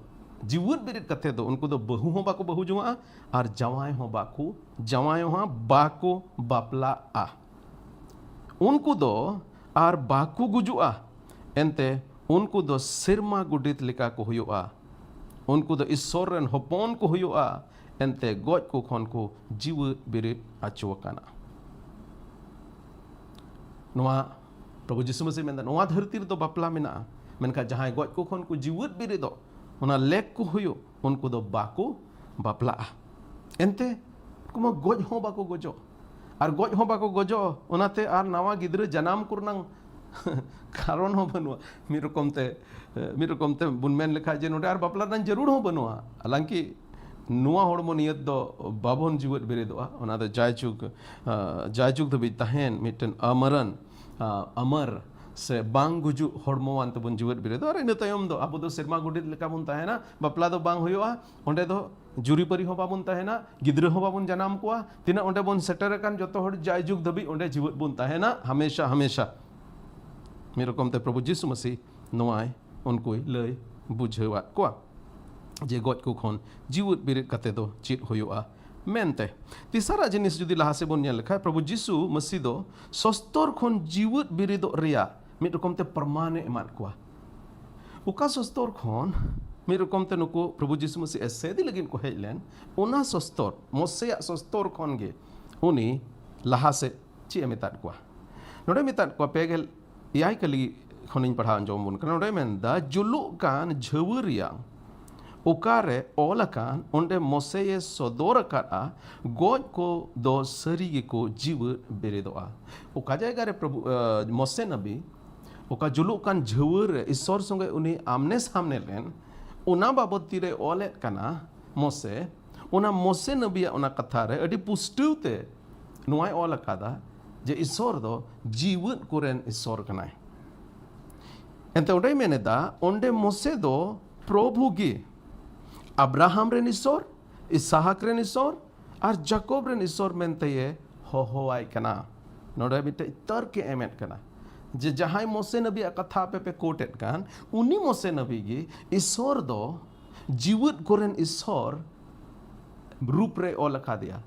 ᱡᱤᱣᱮᱫ ᱵᱮᱨᱮᱫ ᱠᱟᱛᱮ ᱫᱚ ᱩᱱᱠᱩ ᱫᱚ ᱵᱟᱹᱦᱩ ᱦᱚᱸ ᱵᱟᱠᱚ ᱵᱟᱹᱦᱩ ᱡᱚᱝᱟᱜᱼᱟ ᱟᱨ ᱡᱟᱶᱟᱭ ᱦᱚᱸ ᱵᱟᱠᱚ ᱡᱟᱶᱟᱭᱚᱜᱼᱟ, ᱵᱟᱠᱚ ᱵᱟᱯᱞᱟᱜᱼᱟ᱾ ᱩᱱᱠᱩ ᱫᱚ ᱟᱨ ᱵᱟᱠᱚ ᱜᱩᱡᱩᱜᱼᱟ, ᱮᱱᱛᱮ ᱩᱱᱠᱩ ᱫᱚ ᱥᱮᱨᱢᱟ ᱜᱚᱰᱮᱛ ᱞᱮᱠᱟ ᱠᱚ ᱦᱩᱭᱩᱜᱼᱟ᱾ ᱩᱱᱠᱩ ᱫᱚ ᱤᱥᱥᱚᱨ ᱨᱮᱱ ᱦᱚᱯᱚᱱ ᱠᱚ ᱦᱩᱭᱩᱜᱼᱟ, ᱮᱱᱛᱮ ᱜᱚᱡ ᱠᱚ ᱠᱷᱚᱱ ᱠᱚ ᱡᱤᱣᱮᱫ ᱵᱮᱨᱮᱫ ᱦᱚᱪᱚ ᱟᱠᱟᱱᱟ᱾ ᱱᱚᱣᱟ ᱯᱨᱚᱵᱷᱩ ᱡᱤᱥᱩ ᱢᱟᱹᱥᱤ ᱢᱮᱱᱫᱟ, ᱱᱚᱣᱟ ᱫᱷᱟᱹᱨᱛᱤ ᱨᱮᱫᱚ ᱵᱟᱯᱞᱟ ᱢᱮᱱᱟᱜᱼᱟ, ᱢᱮᱱᱠᱷᱟᱱ ᱡᱟᱦᱟᱸᱭ ᱜᱚᱡ ᱠᱚ ᱠᱷᱚᱱ ᱠᱚ ᱡᱤᱣᱮᱫ ᱵᱮᱨᱮᱫᱚᱜ, ᱚᱱᱟ ᱞᱮᱠ ᱠᱚ ᱦᱩᱭᱩᱜ, ᱩᱱᱠᱩ ᱫᱚ ᱵᱟᱠᱚ ᱵᱟᱯᱞᱟᱜᱼᱟ᱾ ᱮᱱᱛᱮ ᱩᱱᱠᱩ ᱢᱟ ᱜᱚᱡ ᱦᱚᱸ ᱵᱟᱠᱚ ᱜᱚᱡᱚᱜ, ᱟᱨ ᱜᱚᱡ ᱦᱚᱸ ᱵᱟᱠᱚ ᱜᱚᱡᱚᱜ, ᱚᱱᱟᱛᱮ ᱟᱨ ᱱᱟᱣᱟ ᱜᱤᱫᱽᱨᱟᱹ ᱡᱟᱱᱟᱢ ᱠᱚᱨᱮᱱᱟᱝ ᱠᱟᱨᱚᱱ ᱦᱚᱸ ᱵᱟᱹᱱᱩᱜᱼᱟ᱾ ᱢᱤᱫ ᱨᱚᱠᱚᱢ ᱛᱮ, ᱢᱤᱫ ᱨᱚᱠᱚᱢ ᱛᱮ ᱵᱚᱱ ᱢᱮᱱ ᱞᱮᱠᱷᱟᱡ ᱡᱮ ᱱᱚᱰᱮ ᱟᱨ ᱵᱟᱯᱞᱟ ᱨᱮᱱᱟᱜ ᱡᱟᱹᱨᱩᱲ ᱦᱚᱸ ᱵᱟᱹᱱᱩᱜᱼᱟ᱾ ᱦᱟᱞᱟᱝᱠᱤ ᱱᱚᱣᱟ ᱦᱚᱲᱢᱚ ᱱᱤᱭᱟᱹ ᱫᱚ ᱵᱟᱵᱚᱱ ᱡᱤᱣᱮᱫ ᱵᱮᱨᱮᱫᱚᱜᱼᱟ, ᱚᱱᱟ ᱫᱚ ᱡᱟᱭᱡᱩᱜᱽ, ᱟᱸ, ᱡᱟᱭᱡᱩᱜᱽ ᱫᱷᱟᱹᱵᱤᱡ ᱛᱟᱦᱮᱱ ᱢᱤᱫᱴᱮᱱ ᱟᱢᱟᱨᱟᱱ, ᱟᱸ, ᱟᱢᱟᱨ ᱥᱮ ᱵᱟᱝ ᱜᱩᱡᱩᱜ ᱦᱚᱲᱢᱚᱣᱟᱱ ᱛᱮᱵᱚᱱ ᱡᱤᱣᱮᱫ ᱵᱮᱨᱮᱫᱚᱜᱼᱟ᱾ ᱟᱨ ᱤᱱᱟᱹ ᱛᱟᱭᱚᱢ ᱫᱚ ᱟᱵᱚ ᱫᱚ ᱥᱮᱨᱢᱟ ᱜᱚᱰᱮᱛ ᱞᱮᱠᱟ ᱵᱚᱱ ᱛᱟᱦᱮᱱᱟ, ᱵᱟᱯᱞᱟ ᱫᱚ ᱵᱟᱝ ᱦᱩᱭᱩᱜᱼᱟ, ᱚᱸᱰᱮ ᱫᱚ ᱡᱩᱨᱤᱯᱟᱹᱨᱤ ᱦᱚᱸ ᱵᱟᱵᱚᱱ ᱛᱟᱦᱮᱱᱟ, ᱜᱤᱫᱽᱨᱟᱹ ᱦᱚᱸ ᱵᱟᱵᱚᱱ ᱡᱟᱱᱟᱢ ᱠᱚᱣᱟ᱾ ᱛᱤᱱᱟᱹᱜ ᱚᱸᱰᱮ ᱵᱚᱱ ᱥᱮᱴᱮᱨ ᱟᱠᱟᱱ, ᱡᱚᱛᱚ ᱦᱚᱲ ᱡᱟᱭᱡᱩᱜᱽ ᱫᱷᱟᱹᱵᱤᱡ ᱚᱸᱰᱮ ᱡᱤᱣᱮᱫ ᱵᱚᱱ ᱛᱟᱦᱮᱱᱟ, ᱦᱟᱢᱮᱥᱟ ᱦᱟᱢᱮᱥᱟ᱾ ᱢᱤᱫ ᱨᱚᱠᱚᱢ ᱛᱮ ᱯᱨᱚᱵᱷᱩ ᱡᱤᱥᱩ ᱢᱟᱹᱥᱤ ᱱᱚᱣᱟᱭ ᱩᱱᱠᱩᱭ ᱞᱟᱹᱭ ᱵᱩᱡᱷᱟᱹᱣᱟᱫ ᱠᱚᱣᱟ ᱡᱮ ᱜᱚᱡ ᱠᱚ ᱠᱷᱚᱱ ᱡᱤᱣᱮᱫ ᱵᱮᱨᱮᱫ ᱠᱟᱛᱮ ᱫᱚ ᱪᱮᱫ ᱦᱩᱭᱩᱜᱼᱟ ᱢᱮᱱᱛᱮ᱾ ᱛᱮᱥᱟᱨᱟᱜ ᱡᱤᱱᱤᱥ ᱡᱩᱫᱤ ᱞᱟᱦᱟ ᱥᱮᱫ ᱵᱚᱱ ᱧᱮᱞ ᱞᱮᱠᱷᱟᱱ, ᱯᱨᱚᱵᱷᱩ ᱡᱤᱥᱩ ᱢᱟᱹᱥᱤ ᱫᱚ ᱥᱚᱥᱛᱚᱨ ᱠᱷᱚᱱ ᱡᱤᱣᱮᱫ ᱵᱮᱨᱮᱫᱚᱜ ᱨᱮᱭᱟᱜ ᱢᱤᱫ ᱨᱚᱠᱚᱢ ᱛᱮ ᱯᱨᱚᱢᱟᱱᱮ ᱮᱢᱟᱫ ᱠᱚᱣᱟ᱾ ᱚᱠᱟ ᱥᱚᱥᱛᱚᱨ ᱠᱷᱚᱱ? ᱢᱤᱫ ᱨᱚᱠᱚᱢ ᱛᱮ ᱱᱩᱠᱩ ᱯᱨᱚᱵᱷᱩ ᱡᱤᱥᱩ ᱢᱟᱹᱥᱤ ᱮᱥᱮᱫᱤ ᱞᱟᱹᱜᱤᱫ ᱠᱚ ᱦᱮᱡ ᱞᱮᱱ, ᱚᱱᱟ ᱥᱚᱥᱛᱚᱨ, ᱢᱚᱥᱮᱭᱟᱜ ᱥᱚᱥᱛᱚᱨ ᱠᱷᱚᱱ ᱜᱮ ᱩᱱᱤ ᱞᱟᱦᱟ ᱥᱮᱫ ᱪᱮᱫ ᱮ ᱢᱮᱛᱟᱫ ᱠᱚᱣᱟ? ᱱᱚᱰᱮ ᱢᱮᱛᱟᱫ ᱠᱚᱣᱟ, ᱯᱮ ᱜᱮᱞ ᱮᱭᱟᱭ ᱠᱟᱹᱞᱤ ᱠᱷᱚᱱᱤᱧ ᱯᱟᱲᱦᱟᱣ ᱟᱸᱡᱚᱢ ᱟᱵᱚᱱ ᱠᱟᱱᱟ᱾ ᱱᱚᱰᱮ ᱢᱮᱱᱫᱟ, ᱡᱩᱞᱩᱜ ᱠᱟᱱ ᱡᱷᱟᱹᱣᱟᱹ ᱨᱮᱭᱟᱜ ᱚᱠᱟᱨᱮ ᱚᱞ ᱟᱠᱟᱱ, ᱚᱸᱰᱮ ᱢᱚᱥᱮᱭᱮ ᱥᱚᱫᱚᱨ ᱟᱠᱟᱫᱼᱟ, ᱜᱚᱡ ᱠᱚ ᱫᱚ ᱥᱟᱹᱨᱤ ᱜᱮᱠᱚ ᱡᱤᱣᱮᱫ ᱵᱮᱨᱮᱫᱚᱜᱼᱟ᱾ ᱚᱠᱟ ᱡᱟᱭᱜᱟ ᱨᱮ ᱯᱨᱚᱵᱷᱩ, ᱟᱸ, ᱢᱚᱥᱮ ᱱᱟᱵᱤ ᱚᱠᱟ ᱡᱩᱞᱩᱜ ᱠᱟᱱ ᱡᱷᱟᱹᱣᱟᱹ ᱨᱮ ᱤᱥᱥᱚᱨ ᱥᱚᱸᱜᱮ ᱩᱱᱤ ᱟᱢᱱᱮ ᱥᱟᱢᱱᱮ ᱞᱮᱱ, ᱚᱱᱟ ᱵᱟᱵᱚᱫ ᱛᱤᱨᱮ ᱚᱞᱮᱫ ᱠᱟᱱᱟ ᱢᱚᱥᱮ, ᱚᱱᱟ ᱢᱚᱥᱮ ᱱᱟᱵᱤᱭᱟᱜ ᱚᱱᱟ ᱠᱟᱛᱷᱟ ᱨᱮ ᱟᱹᱰᱤ ᱯᱩᱥᱴᱟᱹᱣ ᱛᱮ ᱱᱚᱣᱟᱭ ᱚᱞ ᱟᱠᱟᱫᱟ ᱡᱮ ᱤᱥᱥᱚᱨ ᱫᱚ ᱡᱤᱣᱮᱫ ᱠᱚᱨᱮᱱ ᱤᱥᱥᱚᱨ ᱠᱟᱱᱟᱭ᱾ ᱮᱱᱛᱮ ᱚᱸᱰᱮᱭ ᱢᱮᱱ ᱮᱫᱟ, ᱚᱸᱰᱮ ᱢᱚᱥᱮ ᱫᱚ ᱯᱨᱚᱵᱷᱩ ᱜᱮ, ᱟᱵᱨᱟᱦᱟᱢ ᱨᱮᱱ ᱤᱥᱥᱚᱨ, ᱤᱥᱟᱦᱟᱠ ᱨᱮᱱ ᱤᱥᱥᱚᱨ ᱟᱨ ᱡᱟᱠᱚᱵ ᱨᱮᱱ ᱤᱥᱥᱚᱨ ᱢᱮᱱᱛᱮᱭᱮ ᱦᱚᱦᱚᱣᱟᱭ ᱠᱟᱱᱟ᱾ ᱱᱚᱰᱮ ᱢᱤᱫᱴᱮᱡ ᱛᱟᱨᱠ ᱮ ᱮᱢᱮᱫ ᱠᱟᱱᱟ ᱡᱮ ᱡᱟᱦᱟᱸᱭ ᱢᱚᱥᱮ ᱱᱟᱵᱤᱭᱟᱜ ᱠᱟᱛᱷᱟ ᱟᱯᱮ ᱯᱮ ᱠᱳᱴ ᱮᱫ ᱠᱟᱱ, ᱩᱱᱤ ᱢᱚᱥᱮ ᱱᱟᱵᱤ ᱜᱮ ᱤᱥᱥᱚᱨ ᱫᱚ ᱡᱤᱣᱮᱫ ᱠᱚᱨᱮᱱ ᱤᱥᱚᱨ ᱨᱩᱯ ᱨᱮ ᱚᱞ ᱟᱠᱟᱫᱮᱭᱟ᱾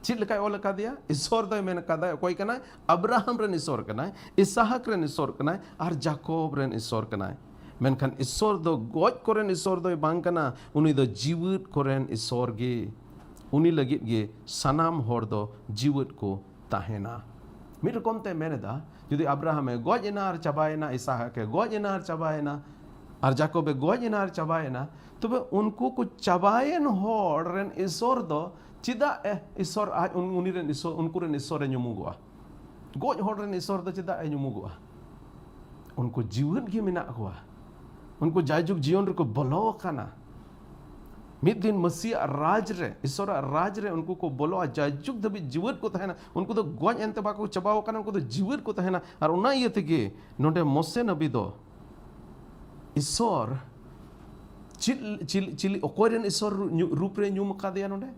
ᱪᱮᱫ ᱞᱮᱠᱟᱭ ᱚᱞ ᱟᱠᱟᱫᱮᱭᱟ? ᱤᱥᱚᱨ ᱫᱚᱭ ᱢᱮᱱ ᱟᱠᱟᱫᱟ, ᱚᱠᱚᱭ ᱠᱟᱱᱟᱭ? ᱟᱵᱨᱟᱦᱟᱢ ᱨᱮᱱ ᱤᱥᱚᱨ ᱠᱟᱱᱟᱭ, ᱤᱥᱟᱦᱟᱠ ᱨᱮᱱ ᱤᱥᱚᱨ ᱠᱟᱱᱟᱭ, ᱟᱨ ᱡᱟᱠᱚᱵ ᱨᱮᱱ ᱤᱥᱚᱨ ᱠᱟᱱᱟᱭ᱾ ᱢᱮᱱᱠᱷᱟᱱ ᱤᱥᱚᱨ ᱫᱚ ᱜᱚᱡ ᱠᱚᱨᱮᱱ ᱤᱥᱚᱨ ᱫᱚᱭ ᱵᱟᱝ ᱠᱟᱱᱟ, ᱩᱱᱤ ᱫᱚ ᱡᱤᱣᱮᱫ ᱠᱚᱨᱮᱱ ᱤᱥᱚᱨ ᱜᱮ᱾ ᱩᱱᱤ ᱞᱟᱹᱜᱤᱫ ᱜᱮ ᱥᱟᱱᱟᱢ ᱦᱚᱲ ᱫᱚ ᱡᱤᱣᱮᱫ ᱠᱚ ᱛᱟᱦᱮᱱᱟ᱾ ᱢᱤᱫ ᱨᱚᱠᱚᱢ ᱛᱮ ᱢᱮᱱ ᱮᱫᱟ, ᱡᱩᱫᱤ ᱟᱵᱨᱟᱦᱟᱢᱮ ᱜᱚᱡ ᱮᱱᱟ ᱟᱨ ᱪᱟᱵᱟᱭᱮᱱᱟ, ᱤᱥᱟᱦᱟᱠᱮ ᱜᱚᱡ ᱮᱱᱟ ᱟᱨ ᱪᱟᱵᱟᱭᱮᱱᱟ, ᱟᱨ ᱡᱟᱠᱚᱵᱮ ᱜᱚᱡ ᱮᱱᱟ ᱟᱨ ᱪᱟᱵᱟᱭᱮᱱᱟ, ᱛᱚᱵᱮ ᱩᱱᱠᱩ ᱠᱚ ᱪᱟᱵᱟᱭᱮᱱ ᱦᱚᱲ ᱨᱮᱱ ᱤᱥᱚᱨ ᱫᱚ ᱪᱮᱫᱟᱜ ᱮ ᱤᱥᱚᱨ ᱟᱡ ᱩᱱ-, ᱩᱱᱤ ᱨᱮᱱ ᱤᱥᱚᱨ, ᱩᱱᱠᱩ ᱨᱮᱱ ᱤᱥᱚᱨ ᱮ ᱧᱩᱢᱩᱜᱚᱜᱼᱟ? ᱜᱚᱡ ᱦᱚᱲ ᱨᱮᱱ ᱤᱥᱚᱨ ᱫᱚ ᱪᱮᱫᱟᱜ ᱮ ᱧᱩᱢᱩᱜᱚᱜᱼᱟ? ᱩᱱᱠᱩ ᱡᱤᱣᱮᱫ ᱜᱮ ᱢᱮᱱᱟᱜ ᱠᱚᱣᱟ᱾ ᱩᱱᱠᱩ ᱡᱟᱭᱡᱩᱜᱽ ᱡᱤᱭᱚᱱ ᱨᱮᱠᱚ ᱵᱚᱞᱚ ᱟᱠᱟᱱᱟ᱾ ᱢᱤᱫ ᱫᱤᱱ ᱢᱟᱹᱥᱤᱭᱟᱜ ᱨᱟᱡᱽ ᱨᱮ, ᱤᱥᱚᱨᱟᱜ ᱨᱟᱡᱽ ᱨᱮ ᱩᱱᱠᱩ ᱠᱚ ᱵᱚᱞᱚᱜᱼᱟ, ᱡᱟᱭᱡᱩᱜᱽ ᱫᱷᱟᱹᱵᱤᱡ ᱡᱤᱣᱮᱫ ᱠᱚ ᱛᱟᱦᱮᱱᱟ᱾ ᱩᱱᱠᱩ ᱫᱚ ᱜᱚᱡ ᱮᱱᱛᱮ ᱵᱟᱠᱚ ᱪᱟᱵᱟᱣ ᱟᱠᱟᱱᱟ, ᱩᱱᱠᱩ ᱫᱚ ᱡᱤᱣᱮᱫ ᱠᱚ ᱛᱟᱦᱮᱱᱟ᱾ ᱟᱨ ᱚᱱᱟ ᱤᱭᱟᱹ ᱛᱮᱜᱮ ᱱᱚᱰᱮ ᱢᱚᱥᱮ ᱱᱟᱵᱤ ᱫᱚ ᱤᱥᱚᱨ ᱪᱤᱞ-, ᱪᱤᱞ-, ᱪᱤᱞᱤ, ᱚᱠᱚᱭ ᱨᱮᱱ ᱤᱥᱚᱨ ᱨᱩ-, ᱧᱩ-, ᱨᱩᱯ ᱨᱮ ᱧᱩᱢ ᱟᱠᱟᱫᱮᱭᱟ ᱱᱚᱰᱮ?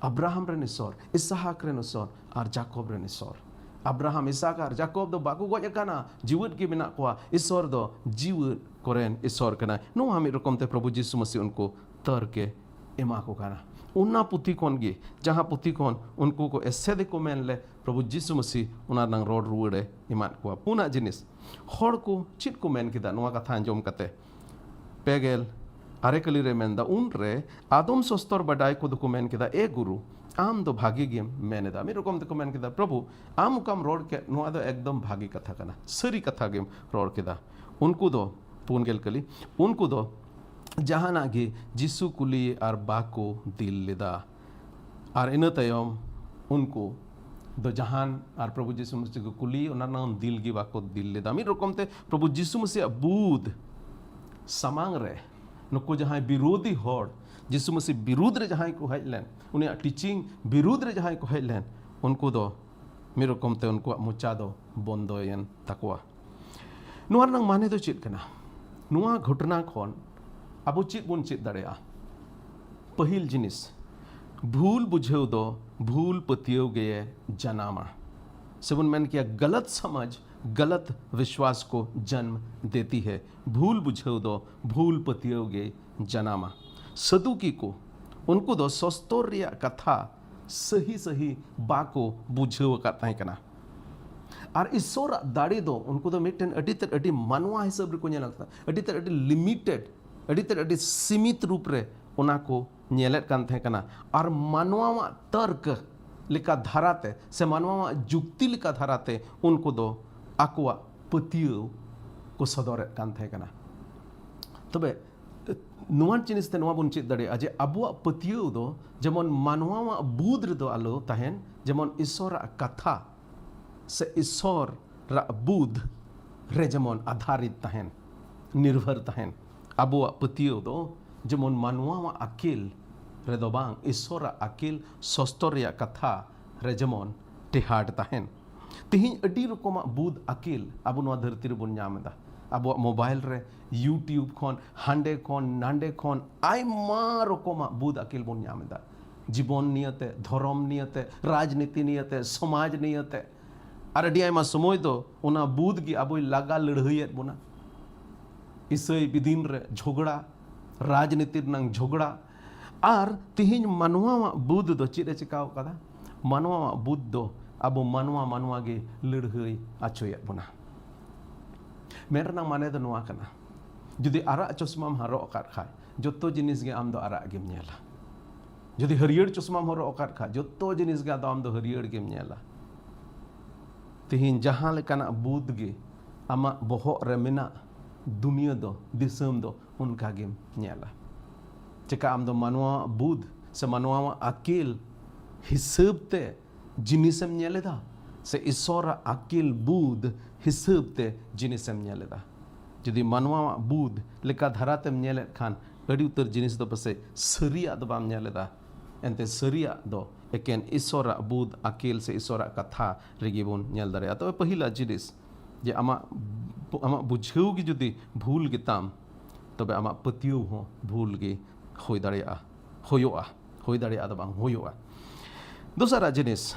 ᱟᱵᱨᱟᱦᱟᱢ ᱨᱮᱱ ᱤᱥᱚᱨ, ᱤᱥᱟᱦᱟᱠ ᱨᱮᱱ ᱤᱥᱚᱨ, ᱟᱨ ᱡᱟᱠᱚᱵ ᱨᱮᱱ ᱤᱥᱚᱨ᱾ ᱟᱵᱨᱟᱦᱟᱢ, ᱤᱥᱟᱦᱟᱠ ᱟᱨ ᱡᱟᱠᱚᱵ ᱫᱚ ᱵᱟᱠᱚ ᱜᱚᱡ ᱟᱠᱟᱱᱟ, ᱡᱤᱣᱮᱫ ᱜᱮ ᱢᱮᱱᱟᱜ ᱠᱚᱣᱟ᱾ ᱤᱥᱚᱨ ᱫᱚ ᱡᱤᱣᱮᱫ ᱠᱚᱨᱮᱱ ᱤᱥᱚᱨ ᱠᱟᱱᱟᱭ᱾ ᱱᱚᱣᱟ ᱢᱤᱫ ᱨᱚᱠᱚᱢ ᱛᱮ ᱯᱨᱚᱵᱷᱩ ᱡᱤᱥᱩ ᱢᱟᱹᱥᱤ ᱩᱱᱠᱩ ᱛᱟᱹᱨᱠᱮ ᱮᱢᱟ ᱠᱚ ᱠᱟᱱᱟ᱾ ᱚᱱᱟ ᱯᱩᱛᱷᱤ ᱠᱷᱚᱱ ᱜᱮ, ᱡᱟᱦᱟᱸ ᱯᱩᱛᱷᱤ ᱠᱷᱚᱱ ᱩᱱᱠᱩ ᱠᱚ ᱮᱥᱮᱫ ᱠᱚ ᱢᱮᱱ ᱞᱮ, ᱯᱨᱚᱵᱷᱩ ᱡᱤᱥᱩ ᱢᱟᱹᱥᱤ ᱚᱱᱟ ᱨᱮᱱᱟᱝ ᱨᱚᱲ ᱨᱩᱣᱟᱹᱲᱮ ᱮᱢᱟᱫ ᱠᱚᱣᱟ᱾ ᱯᱩᱱᱟᱜ ᱡᱤᱱᱤᱥ, ᱦᱚᱲ ᱠᱚ ᱪᱮᱫ ᱠᱚ ᱢᱮᱱ ᱠᱮᱫᱟ ᱱᱚᱣᱟ ᱠᱟᱛᱷᱟ ᱟᱸᱡᱚᱢ ᱠᱟᱛᱮ? ᱯᱮ ᱜᱮᱞ ᱟᱨᱮ ᱠᱟᱹᱞᱤ ᱨᱮ ᱢᱮᱱᱫᱟ, ᱩᱱᱨᱮ ᱟᱫᱚᱢ ᱥᱚᱥᱛᱚᱨ ᱵᱟᱰᱟᱭ ᱠᱚᱫᱚ ᱠᱚ ᱢᱮᱱ ᱠᱮᱫᱟ, "ᱮ ᱜᱩᱨᱩ, ᱟᱢ ᱫᱚ ᱵᱷᱟᱜᱮ ᱜᱮᱢ ᱢᱮᱱ ᱮᱫᱟ᱾" ᱢᱤᱫ ᱨᱚᱠᱚᱢ ᱛᱮᱠᱚ ᱢᱮᱱ ᱠᱮᱫᱟ, "ᱯᱨᱚᱵᱷᱩ, ᱟᱢ ᱚᱠᱟᱢ ᱨᱚᱲ ᱠᱮᱫ, ᱱᱚᱣᱟ ᱫᱚ ᱮᱠᱫᱚᱢ ᱵᱷᱟᱜᱮ ᱠᱟᱛᱷᱟ ᱠᱟᱱᱟ, ᱥᱟᱹᱨᱤ ᱠᱟᱛᱷᱟ ᱜᱮᱢ ᱨᱚᱲ ᱠᱮᱫᱟ᱾" ᱩᱱᱠᱩ ᱫᱚ, ᱯᱩᱱ ᱜᱮᱞ ᱠᱟᱹᱞᱤ, ᱩᱱᱠᱩ ᱫᱚ ᱡᱟᱦᱟᱱᱟᱜ ᱜᱮ ᱡᱤᱥᱩ ᱠᱩᱞᱤ ᱟᱨ ᱵᱟᱠᱚ ᱫᱤᱞ ᱞᱮᱫᱟ᱾ ᱟᱨ ᱤᱱᱟᱹ ᱛᱟᱭᱚᱢ ᱩᱱᱠᱩ ᱫᱚ ᱡᱟᱦᱟᱱ ᱟᱨ ᱯᱨᱚᱵᱷᱩ ᱡᱤᱥᱩ ᱢᱟᱹᱥᱤ ᱠᱚ ᱠᱩᱞᱤ, ᱚᱱᱟ ᱨᱮᱱᱟᱜ ᱫᱤᱞ ᱜᱮ ᱵᱟᱠᱚ ᱫᱤᱞ ᱞᱮᱫᱟ᱾ ᱢᱤᱫ ᱨᱚᱠᱚᱢ ᱛᱮ ᱯᱨᱚᱵᱷᱩ ᱡᱤᱥᱩ ᱢᱟᱹᱥᱤᱭᱟᱜ ᱵᱩᱫᱷ ᱥᱟᱢᱟᱝ ᱨᱮ ᱱᱩᱠᱩ ᱡᱟᱦᱟᱸᱭ ᱵᱤᱨᱳᱫᱷᱤ ᱦᱚᱲ, ᱡᱤᱥᱩ ᱢᱟᱹᱥᱤ ᱵᱤᱨᱩᱫᱷ ᱨᱮ ᱡᱟᱦᱟᱸᱭ ᱠᱚ ᱦᱮᱡ ᱞᱮᱱ, ᱩᱱᱤᱭᱟᱜ ᱴᱤᱪᱤᱝ ᱵᱤᱨᱩᱫᱷ ᱨᱮ ᱡᱟᱦᱟᱸᱭ ᱠᱚ ᱦᱮᱡ ᱞᱮᱱ, ᱩᱱᱠᱩ ᱫᱚ ᱢᱤᱫ ᱨᱚᱠᱚᱢ ᱛᱮ ᱩᱱᱠᱩᱣᱟᱜ ᱢᱚᱪᱟ ᱫᱚ ᱵᱚᱱᱫᱚᱭᱮᱱ ᱛᱟᱠᱚᱣᱟ᱾ ᱱᱚᱣᱟ ᱨᱮᱱᱟᱜ ᱢᱟᱱᱮ ᱫᱚ ᱪᱮᱫ ᱠᱟᱱᱟ? ᱱᱚᱣᱟ ᱜᱷᱚᱴᱚᱱᱟ ᱠᱷᱚᱱ ᱟᱵᱚ ᱪᱮᱫ ᱵᱚᱱ ᱪᱮᱫ ᱫᱟᱲᱮᱭᱟᱜᱼᱟ? ᱯᱟᱹᱦᱤᱞ ᱡᱤᱱᱤᱥ, ᱵᱷᱩᱞ ᱵᱩᱡᱷᱟᱹᱣ ᱫᱚ ᱵᱷᱩᱞ ᱯᱟᱹᱛᱭᱟᱹᱣ ᱜᱮᱭᱮ ᱡᱟᱱᱟᱢᱟ᱾ ᱥᱮᱵᱚᱱ ᱢᱮᱱ ᱠᱮᱭᱟ, ᱜᱟᱞᱟᱛ ᱥᱚᱢᱟᱡᱽ ᱜᱟᱞᱟᱛ ᱵᱤᱥᱣᱟᱥ ᱠᱚ ᱡᱟᱱᱢ ᱫᱮᱛᱤ ᱦᱮ᱾ ᱵᱷᱩᱞ ᱵᱩᱡᱷᱟᱹᱣ ᱫᱚ ᱵᱷᱩᱞ ᱯᱟᱹᱛᱭᱟᱹᱣ ᱜᱮ ᱡᱟᱱᱟᱢᱟ᱾ ᱥᱟᱫᱩᱠᱤ ᱠᱚ, ᱩᱱᱠᱩ ᱫᱚ ᱥᱚᱥᱛᱚᱨ ᱨᱮᱭᱟᱜ ᱠᱟᱛᱷᱟ ᱥᱟᱹᱦᱤ ᱥᱟᱹᱦᱤ ᱵᱟᱠᱚ ᱵᱩᱡᱷᱟᱹᱣ ᱟᱠᱟᱫ ᱛᱟᱦᱮᱸ ᱠᱟᱱᱟ᱾ ᱟᱨ ᱤᱥᱚᱨᱟᱜ ᱫᱟᱲᱮ ᱫᱚ ᱩᱱᱠᱩ ᱫᱚ ᱢᱤᱫᱴᱮᱱ ᱟᱹᱰᱤ ᱛᱮᱫ ᱟᱹᱰᱤ ᱢᱟᱱᱣᱟ ᱦᱤᱥᱟᱹᱵ ᱨᱮᱠᱚ ᱧᱮᱞ ᱟᱠᱟᱫᱟ, ᱟᱹᱰᱤ ᱛᱮᱫ ᱟᱹᱰᱤ ᱞᱤᱢᱤᱴᱮᱰ, ᱟᱹᱰᱤ ᱛᱮᱫ ᱟᱹᱰᱤ ᱥᱤᱢᱤᱛ ᱨᱩᱯ ᱨᱮ ᱚᱱᱟ ᱠᱚ ᱧᱮᱞᱮᱫ ᱠᱟᱱ ᱛᱟᱦᱮᱸ ᱠᱟᱱᱟ᱾ ᱟᱨ ᱢᱟᱱᱣᱟᱣᱟᱜ ᱛᱟᱨᱠ ᱞᱮᱠᱟ ᱫᱷᱟᱨᱟᱛᱮ ᱥᱮ ᱢᱟᱱᱣᱟᱣᱟᱜ ᱡᱩᱠᱛᱤ ᱞᱮᱠᱟ ᱫᱷᱟᱨᱟᱛᱮ ᱩᱱᱠᱩ ᱫᱚ ᱟᱠᱚᱣᱟᱜ ᱯᱟᱹᱛᱭᱟᱹᱣ ᱠᱚ ᱥᱚᱫᱚᱨᱮᱫ ᱠᱟᱱ ᱛᱟᱦᱮᱸ ᱠᱟᱱᱟ᱾ ᱛᱚᱵᱮ ᱱᱚᱣᱟ ᱡᱤᱱᱤᱥ ᱛᱮ ᱱᱚᱣᱟ ᱵᱚᱱ ᱪᱮᱫ ᱫᱟᱲᱮᱭᱟᱜᱼᱟ ᱡᱮ ᱟᱵᱚᱣᱟᱜ ᱯᱟᱹᱛᱭᱟᱹᱣ ᱫᱚ ᱡᱮᱢᱚᱱ ᱢᱟᱱᱣᱟᱣᱟᱜ ᱵᱩᱫ ᱨᱮᱫᱚ ᱟᱞᱚ ᱛᱟᱦᱮᱱ, ᱡᱮᱢᱚᱱ ᱤᱥᱚᱨᱟᱜ ᱠᱟᱛᱷᱟ ᱥᱮ ᱤᱥᱚᱨᱟᱜ ᱵᱩᱫ ᱨᱮ ᱡᱮᱢᱚᱱ ᱟᱫᱷᱟᱨᱤᱛ ᱛᱟᱦᱮᱱ, ᱱᱤᱨᱵᱷᱚᱨ ᱛᱟᱦᱮᱱ᱾ ᱟᱵᱚᱣᱟᱜ ᱯᱟᱹᱛᱭᱟᱹᱣ ᱫᱚ ᱡᱮᱢᱚᱱ ᱢᱟᱱᱣᱟᱣᱟᱜ ᱟᱹᱠᱤᱞ ᱨᱮᱫᱚ ᱵᱟᱝ, ᱤᱥᱚᱨᱟᱜ ᱟᱹᱠᱤᱞ ᱥᱚᱥᱛᱚᱨ ᱨᱮᱭᱟᱜ ᱠᱟᱛᱷᱟ ᱨᱮ ᱡᱮᱢᱚᱱ ᱴᱮᱦᱟᱰ ᱛᱟᱦᱮᱱ᱾ ᱛᱮᱦᱮᱧ ᱟᱹᱰᱤ ᱨᱚᱠᱚᱢᱟᱜ ᱵᱩᱫ ᱟᱹᱠᱤᱞ ᱟᱵᱚ ᱱᱚᱣᱟ ᱫᱷᱟᱹᱨᱛᱤ ᱨᱮᱵᱚᱱ ᱧᱟᱢ ᱮᱫᱟ᱾ ᱟᱵᱚᱣᱟᱜ ᱢᱳᱵᱟᱭᱤᱞ ᱨᱮ, YouTube ᱠᱷᱚᱱ, ᱦᱟᱸᱰᱮ ᱠᱷᱚᱱ, ᱱᱟᱸᱰᱮ ᱠᱷᱚᱱ ᱟᱭᱢᱟ ᱨᱚᱠᱚᱢᱟᱜ ᱵᱩᱫ ᱟᱹᱠᱤᱞ ᱵᱚᱱ ᱧᱟᱢ ᱮᱫᱟ᱾ ᱡᱤᱵᱚᱱ ᱱᱤᱭᱟᱹᱛᱮ, ᱫᱷᱚᱨᱚᱢ ᱱᱤᱭᱟᱹᱛᱮ, ᱨᱟᱡᱽᱱᱤᱛᱤ ᱱᱤᱭᱟᱹᱛᱮ, ᱥᱚᱢᱟᱡᱽ ᱱᱤᱭᱟᱹᱛᱮ᱾ ᱟᱨ ᱟᱹᱰᱤ ᱟᱭᱢᱟ ᱥᱚᱢᱚᱭ ᱫᱚ ᱚᱱᱟ ᱵᱩᱫ ᱜᱮ ᱟᱵᱚᱭ ᱞᱟᱜᱟ ᱞᱟᱹᱲᱦᱟᱹᱭᱮᱫ ᱵᱚᱱᱟ᱾ ᱤᱥᱟᱹᱭ ᱵᱤᱫᱤᱱ ᱨᱮ ᱡᱷᱚᱜᱽᱲᱟ, ᱨᱟᱡᱽᱱᱤᱛᱤ ᱨᱮᱱᱟᱝ ᱡᱷᱚᱜᱽᱲᱟ᱾ ᱟᱨ ᱛᱤᱦᱤᱧ ᱢᱟᱱᱣᱟᱣᱟᱜ ᱵᱩᱫ ᱫᱚ ᱪᱮᱫ ᱮ ᱪᱤᱠᱟᱹᱣ ᱠᱟᱫᱟ? ᱢᱟᱱᱣᱟᱣᱟᱜ ᱵᱩᱫ ᱫᱚ ᱟᱵᱚ ᱢᱟᱱᱣᱟ ᱢᱟᱱᱣᱟ ᱜᱮ ᱞᱟᱹᱲᱦᱟᱹᱭ ᱟᱪᱚᱭᱮᱫ ᱵᱚᱱᱟ᱾ ᱢᱮᱱ ᱨᱮᱱᱟᱜ ᱢᱟᱱᱮ ᱫᱚ ᱱᱚᱣᱟ ᱠᱟᱱᱟ, ᱡᱩᱫᱤ ᱟᱨᱟᱜ ᱪᱚᱥᱢᱟᱢ ᱦᱚᱨᱚᱜ ᱟᱠᱟᱫ ᱠᱷᱟᱡ, ᱡᱚᱛᱚ ᱡᱤᱱᱤᱥ ᱜᱮ ᱟᱢ ᱫᱚ ᱟᱨᱟᱜ ᱜᱮᱢ ᱧᱮᱞᱟ᱾ ᱡᱩᱫᱤ ᱦᱟᱹᱨᱭᱟᱹᱲ ᱪᱚᱥᱢᱟᱢ ᱦᱚᱨᱚᱜ ᱟᱠᱟᱫ ᱠᱷᱟᱡ, ᱡᱚᱛᱚ ᱡᱤᱱᱤᱥ ᱜᱮ ᱟᱫᱚ ᱟᱢ ᱫᱚ ᱦᱟᱹᱨᱭᱟᱹᱲ ᱜᱮᱢ ᱧᱮᱞᱟ᱾ ᱛᱤᱦᱤᱧ ᱡᱟᱦᱟᱸ ᱞᱮᱠᱟᱱᱟᱜ ᱵᱩᱫ ᱜᱮ ᱟᱢᱟᱜ ᱵᱚᱦᱚᱜ ᱨᱮ ᱢᱮᱱᱟᱜ, ᱫᱩᱱᱤᱭᱟᱹ ᱫᱚ, ᱫᱤᱥᱚᱢ ᱫᱚ ᱚᱱᱠᱟ ᱜᱮᱢ ᱧᱮᱞᱟ᱾ ᱪᱮᱠᱟ ᱟᱢ ᱫᱚ ᱢᱟᱱᱣᱟᱣᱟᱜ ᱵᱩᱫ ᱥᱮ ᱢᱟᱱᱣᱟᱣᱟᱜ ᱟᱹᱠᱤᱞ ᱦᱤᱥᱟᱹᱵ ᱛᱮ ᱡᱤᱱᱤᱥᱮᱢ ᱧᱮᱞ ᱮᱫᱟ ᱥᱮ ᱤᱥᱚᱨᱟᱜ ᱟᱹᱠᱤᱞ ᱵᱩᱫ ᱦᱤᱥᱟᱹᱵ ᱛᱮ ᱡᱤᱱᱤᱥᱮᱢ ᱧᱮᱞ ᱮᱫᱟ? ᱡᱩᱫᱤ ᱢᱟᱱᱣᱟᱣᱟᱜ ᱵᱩᱫ ᱞᱮᱠᱟ ᱫᱷᱟᱨᱟᱛᱮᱢ ᱧᱮᱞᱮᱫ ᱠᱷᱟᱱ, ᱟᱹᱰᱤ ᱩᱛᱟᱹᱨ ᱡᱤᱱᱤᱥ ᱫᱚ ᱯᱟᱥᱮᱡ ᱥᱟᱹᱨᱤᱭᱟᱜ ᱫᱚ ᱵᱟᱢ ᱧᱮᱞ ᱮᱫᱟ᱾ ᱮᱱᱛᱮ ᱥᱟᱹᱨᱤᱭᱟᱜ ᱫᱚ ᱮᱠᱮᱱ ᱤᱥᱚᱨᱟᱜ ᱵᱩᱫ ᱟᱹᱠᱤᱞ ᱥᱮ ᱤᱥᱚᱨᱟᱜ ᱠᱟᱛᱷᱟ ᱨᱮᱜᱮ ᱵᱚᱱ ᱧᱮᱞ ᱫᱟᱲᱮᱭᱟᱜᱼᱟ᱾ ᱛᱚᱵᱮ ᱯᱟᱹᱦᱤᱞᱟ ᱡᱤᱱᱤᱥ ᱡᱮ ᱟᱢᱟᱜ, ᱟᱢᱟᱜ ᱵᱩᱡᱷᱟᱹᱣ ᱜᱮ ᱡᱩᱫᱤ ᱵᱷᱩᱞ ᱜᱮᱛᱟᱢ, ᱛᱚᱵᱮ ᱟᱢᱟᱜ ᱯᱟᱹᱛᱭᱟᱹᱣ ᱦᱚᱸ ᱵᱷᱩᱞ ᱜᱮ ᱦᱩᱭ ᱫᱟᱲᱮᱭᱟᱜᱼᱟ, ᱦᱩᱭᱩᱜᱼᱟ, ᱦᱩᱭ ᱫᱟᱲᱮᱭᱟᱜᱼᱟ ᱫᱚ ᱵᱟᱝ, ᱦᱩᱭᱩᱜᱼᱟ᱾ ᱫᱚᱥᱟᱨᱟᱜ ᱡᱤᱱᱤᱥ,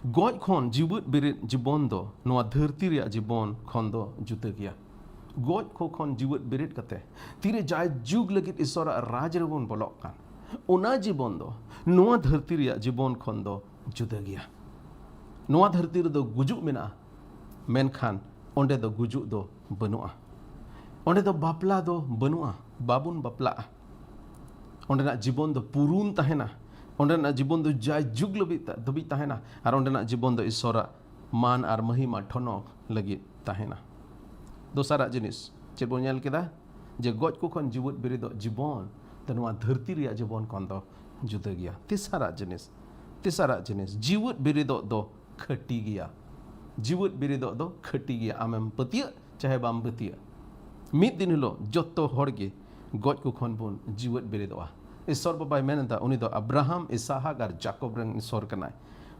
ᱜᱚᱡ ᱠᱷᱚᱱ ᱡᱤᱣᱮᱫ ᱵᱮᱨᱮᱫ ᱡᱤᱵᱚᱱ ᱫᱚ ᱱᱚᱣᱟ ᱫᱷᱟᱹᱨᱛᱤ ᱨᱮᱭᱟᱜ ᱡᱤᱵᱚᱱ ᱠᱷᱚᱱ ᱫᱚ ᱡᱩᱫᱟᱹ ᱜᱮᱭᱟ᱾ ᱜᱚᱡ ᱠᱚ ᱠᱷᱚᱱ ᱡᱤᱣᱮᱫ ᱵᱮᱨᱮᱫ ᱠᱟᱛᱮ ᱛᱤᱨᱮ ᱡᱟᱭ ᱡᱩᱜᱽ ᱞᱟᱹᱜᱤᱫ ᱤᱥᱚᱨᱟᱜ ᱨᱟᱡᱽ ᱨᱮᱵᱚᱱ ᱵᱚᱞᱚᱜ ᱠᱟᱱ, ᱚᱱᱟ ᱡᱤᱵᱚᱱ ᱫᱚ ᱱᱚᱣᱟ ᱫᱷᱟᱹᱨᱛᱤ ᱨᱮᱭᱟᱜ ᱡᱤᱵᱚᱱ ᱠᱷᱚᱱ ᱫᱚ ᱡᱩᱫᱟᱹ ᱜᱮᱭᱟ᱾ ᱱᱚᱣᱟ ᱫᱷᱟᱹᱨᱛᱤ ᱨᱮᱫᱚ ᱜᱩᱡᱩᱜ ᱢᱮᱱᱟᱜᱼᱟ, ᱢᱮᱱᱠᱷᱟᱱ ᱚᱸᱰᱮ ᱫᱚ ᱜᱩᱡᱩᱜ ᱫᱚ ᱵᱟᱹᱱᱩᱜᱼᱟ᱾ ᱚᱸᱰᱮ ᱫᱚ ᱵᱟᱯᱞᱟ ᱫᱚ ᱵᱟᱹᱱᱩᱜᱼᱟ, ᱵᱟᱵᱚᱱ ᱵᱟᱯᱞᱟᱜᱼᱟ᱾ ᱚᱸᱰᱮᱱᱟᱜ ᱡᱤᱵᱚᱱ ᱫᱚ ᱯᱩᱨᱩᱱ ᱛᱟᱦᱮᱱᱟ᱾ ᱚᱸᱰᱮᱱᱟᱜ ᱡᱤᱵᱚᱱ ᱫᱚ ᱡᱟᱭ ᱡᱩᱜᱽ ᱞᱟᱹᱜᱤᱫ ᱛᱟ-, ᱫᱷᱟᱹᱵᱤᱡ ᱛᱟᱦᱮᱱᱟ᱾ ᱟᱨ ᱚᱸᱰᱮᱱᱟᱜ ᱡᱤᱵᱚᱱ ᱫᱚ ᱤᱥᱚᱨᱟᱜ ᱢᱟᱱ ᱟᱨ ᱢᱟᱹᱦᱤᱢᱟ ᱴᱷᱚᱱᱚᱠ ᱞᱟᱹᱜᱤᱫ ᱛᱟᱦᱮᱱᱟ᱾ ᱫᱚᱥᱟᱨᱟᱜ ᱡᱤᱱᱤᱥ ᱪᱮᱫ ᱵᱚᱱ ᱧᱮᱞ ᱠᱮᱫᱟ? ᱡᱮ ᱜᱚᱡ ᱠᱚ ᱠᱷᱚᱱ ᱡᱤᱣᱮᱫ ᱵᱮᱨᱮᱫᱚᱜ ᱡᱤᱵᱚᱱ ᱫᱚ ᱱᱚᱣᱟ ᱫᱷᱟᱹᱨᱛᱤ ᱨᱮᱭᱟᱜ ᱡᱤᱵᱚᱱ ᱠᱷᱚᱱ ᱫᱚ ᱡᱩᱫᱟᱹ ᱜᱮᱭᱟ᱾ ᱛᱮᱥᱟᱨᱟᱜ ᱡᱤᱱᱤᱥ, ᱛᱮᱥᱟᱨᱟᱜ ᱡᱤᱱᱤᱥ, ᱡᱤᱣᱮᱫ ᱵᱮᱨᱮᱫᱚᱜ ᱫᱚ ᱠᱷᱟᱹᱴᱤ ᱜᱮᱭᱟ᱾ ᱡᱤᱣᱮᱫ ᱵᱮᱨᱮᱫᱚᱜ ᱫᱚ ᱠᱷᱟᱹᱴᱤ ᱜᱮᱭᱟ, ᱟᱢᱮᱢ ᱯᱟᱹᱛᱭᱟᱹᱜ ᱪᱟᱦᱮ ᱵᱟᱢ ᱯᱟᱹᱛᱭᱟᱹᱜ᱾ ᱢᱤᱫ ᱫᱤᱱ ᱦᱤᱞᱳᱜ ᱡᱚᱛᱚ ᱦᱚᱲ ᱜᱮ ᱜᱚᱡ ᱠᱚ ᱠᱷᱚᱱ ᱵᱚᱱ ᱡᱤᱣᱮᱫ ᱵᱮᱨᱮᱫᱚᱜᱼᱟ᱾ ᱤᱥᱚᱨ ᱵᱟᱵᱟᱭ ᱢᱮᱱ ᱮᱫᱟ, ᱩᱱᱤ ᱫᱚ ᱟᱵᱨᱟᱦᱟᱢ, ᱤᱥᱟᱦᱟᱠ ᱟᱨ ᱡᱟᱠᱚᱵ ᱨᱮᱱ ᱤᱥᱚᱨ ᱠᱟᱱᱟᱭ᱾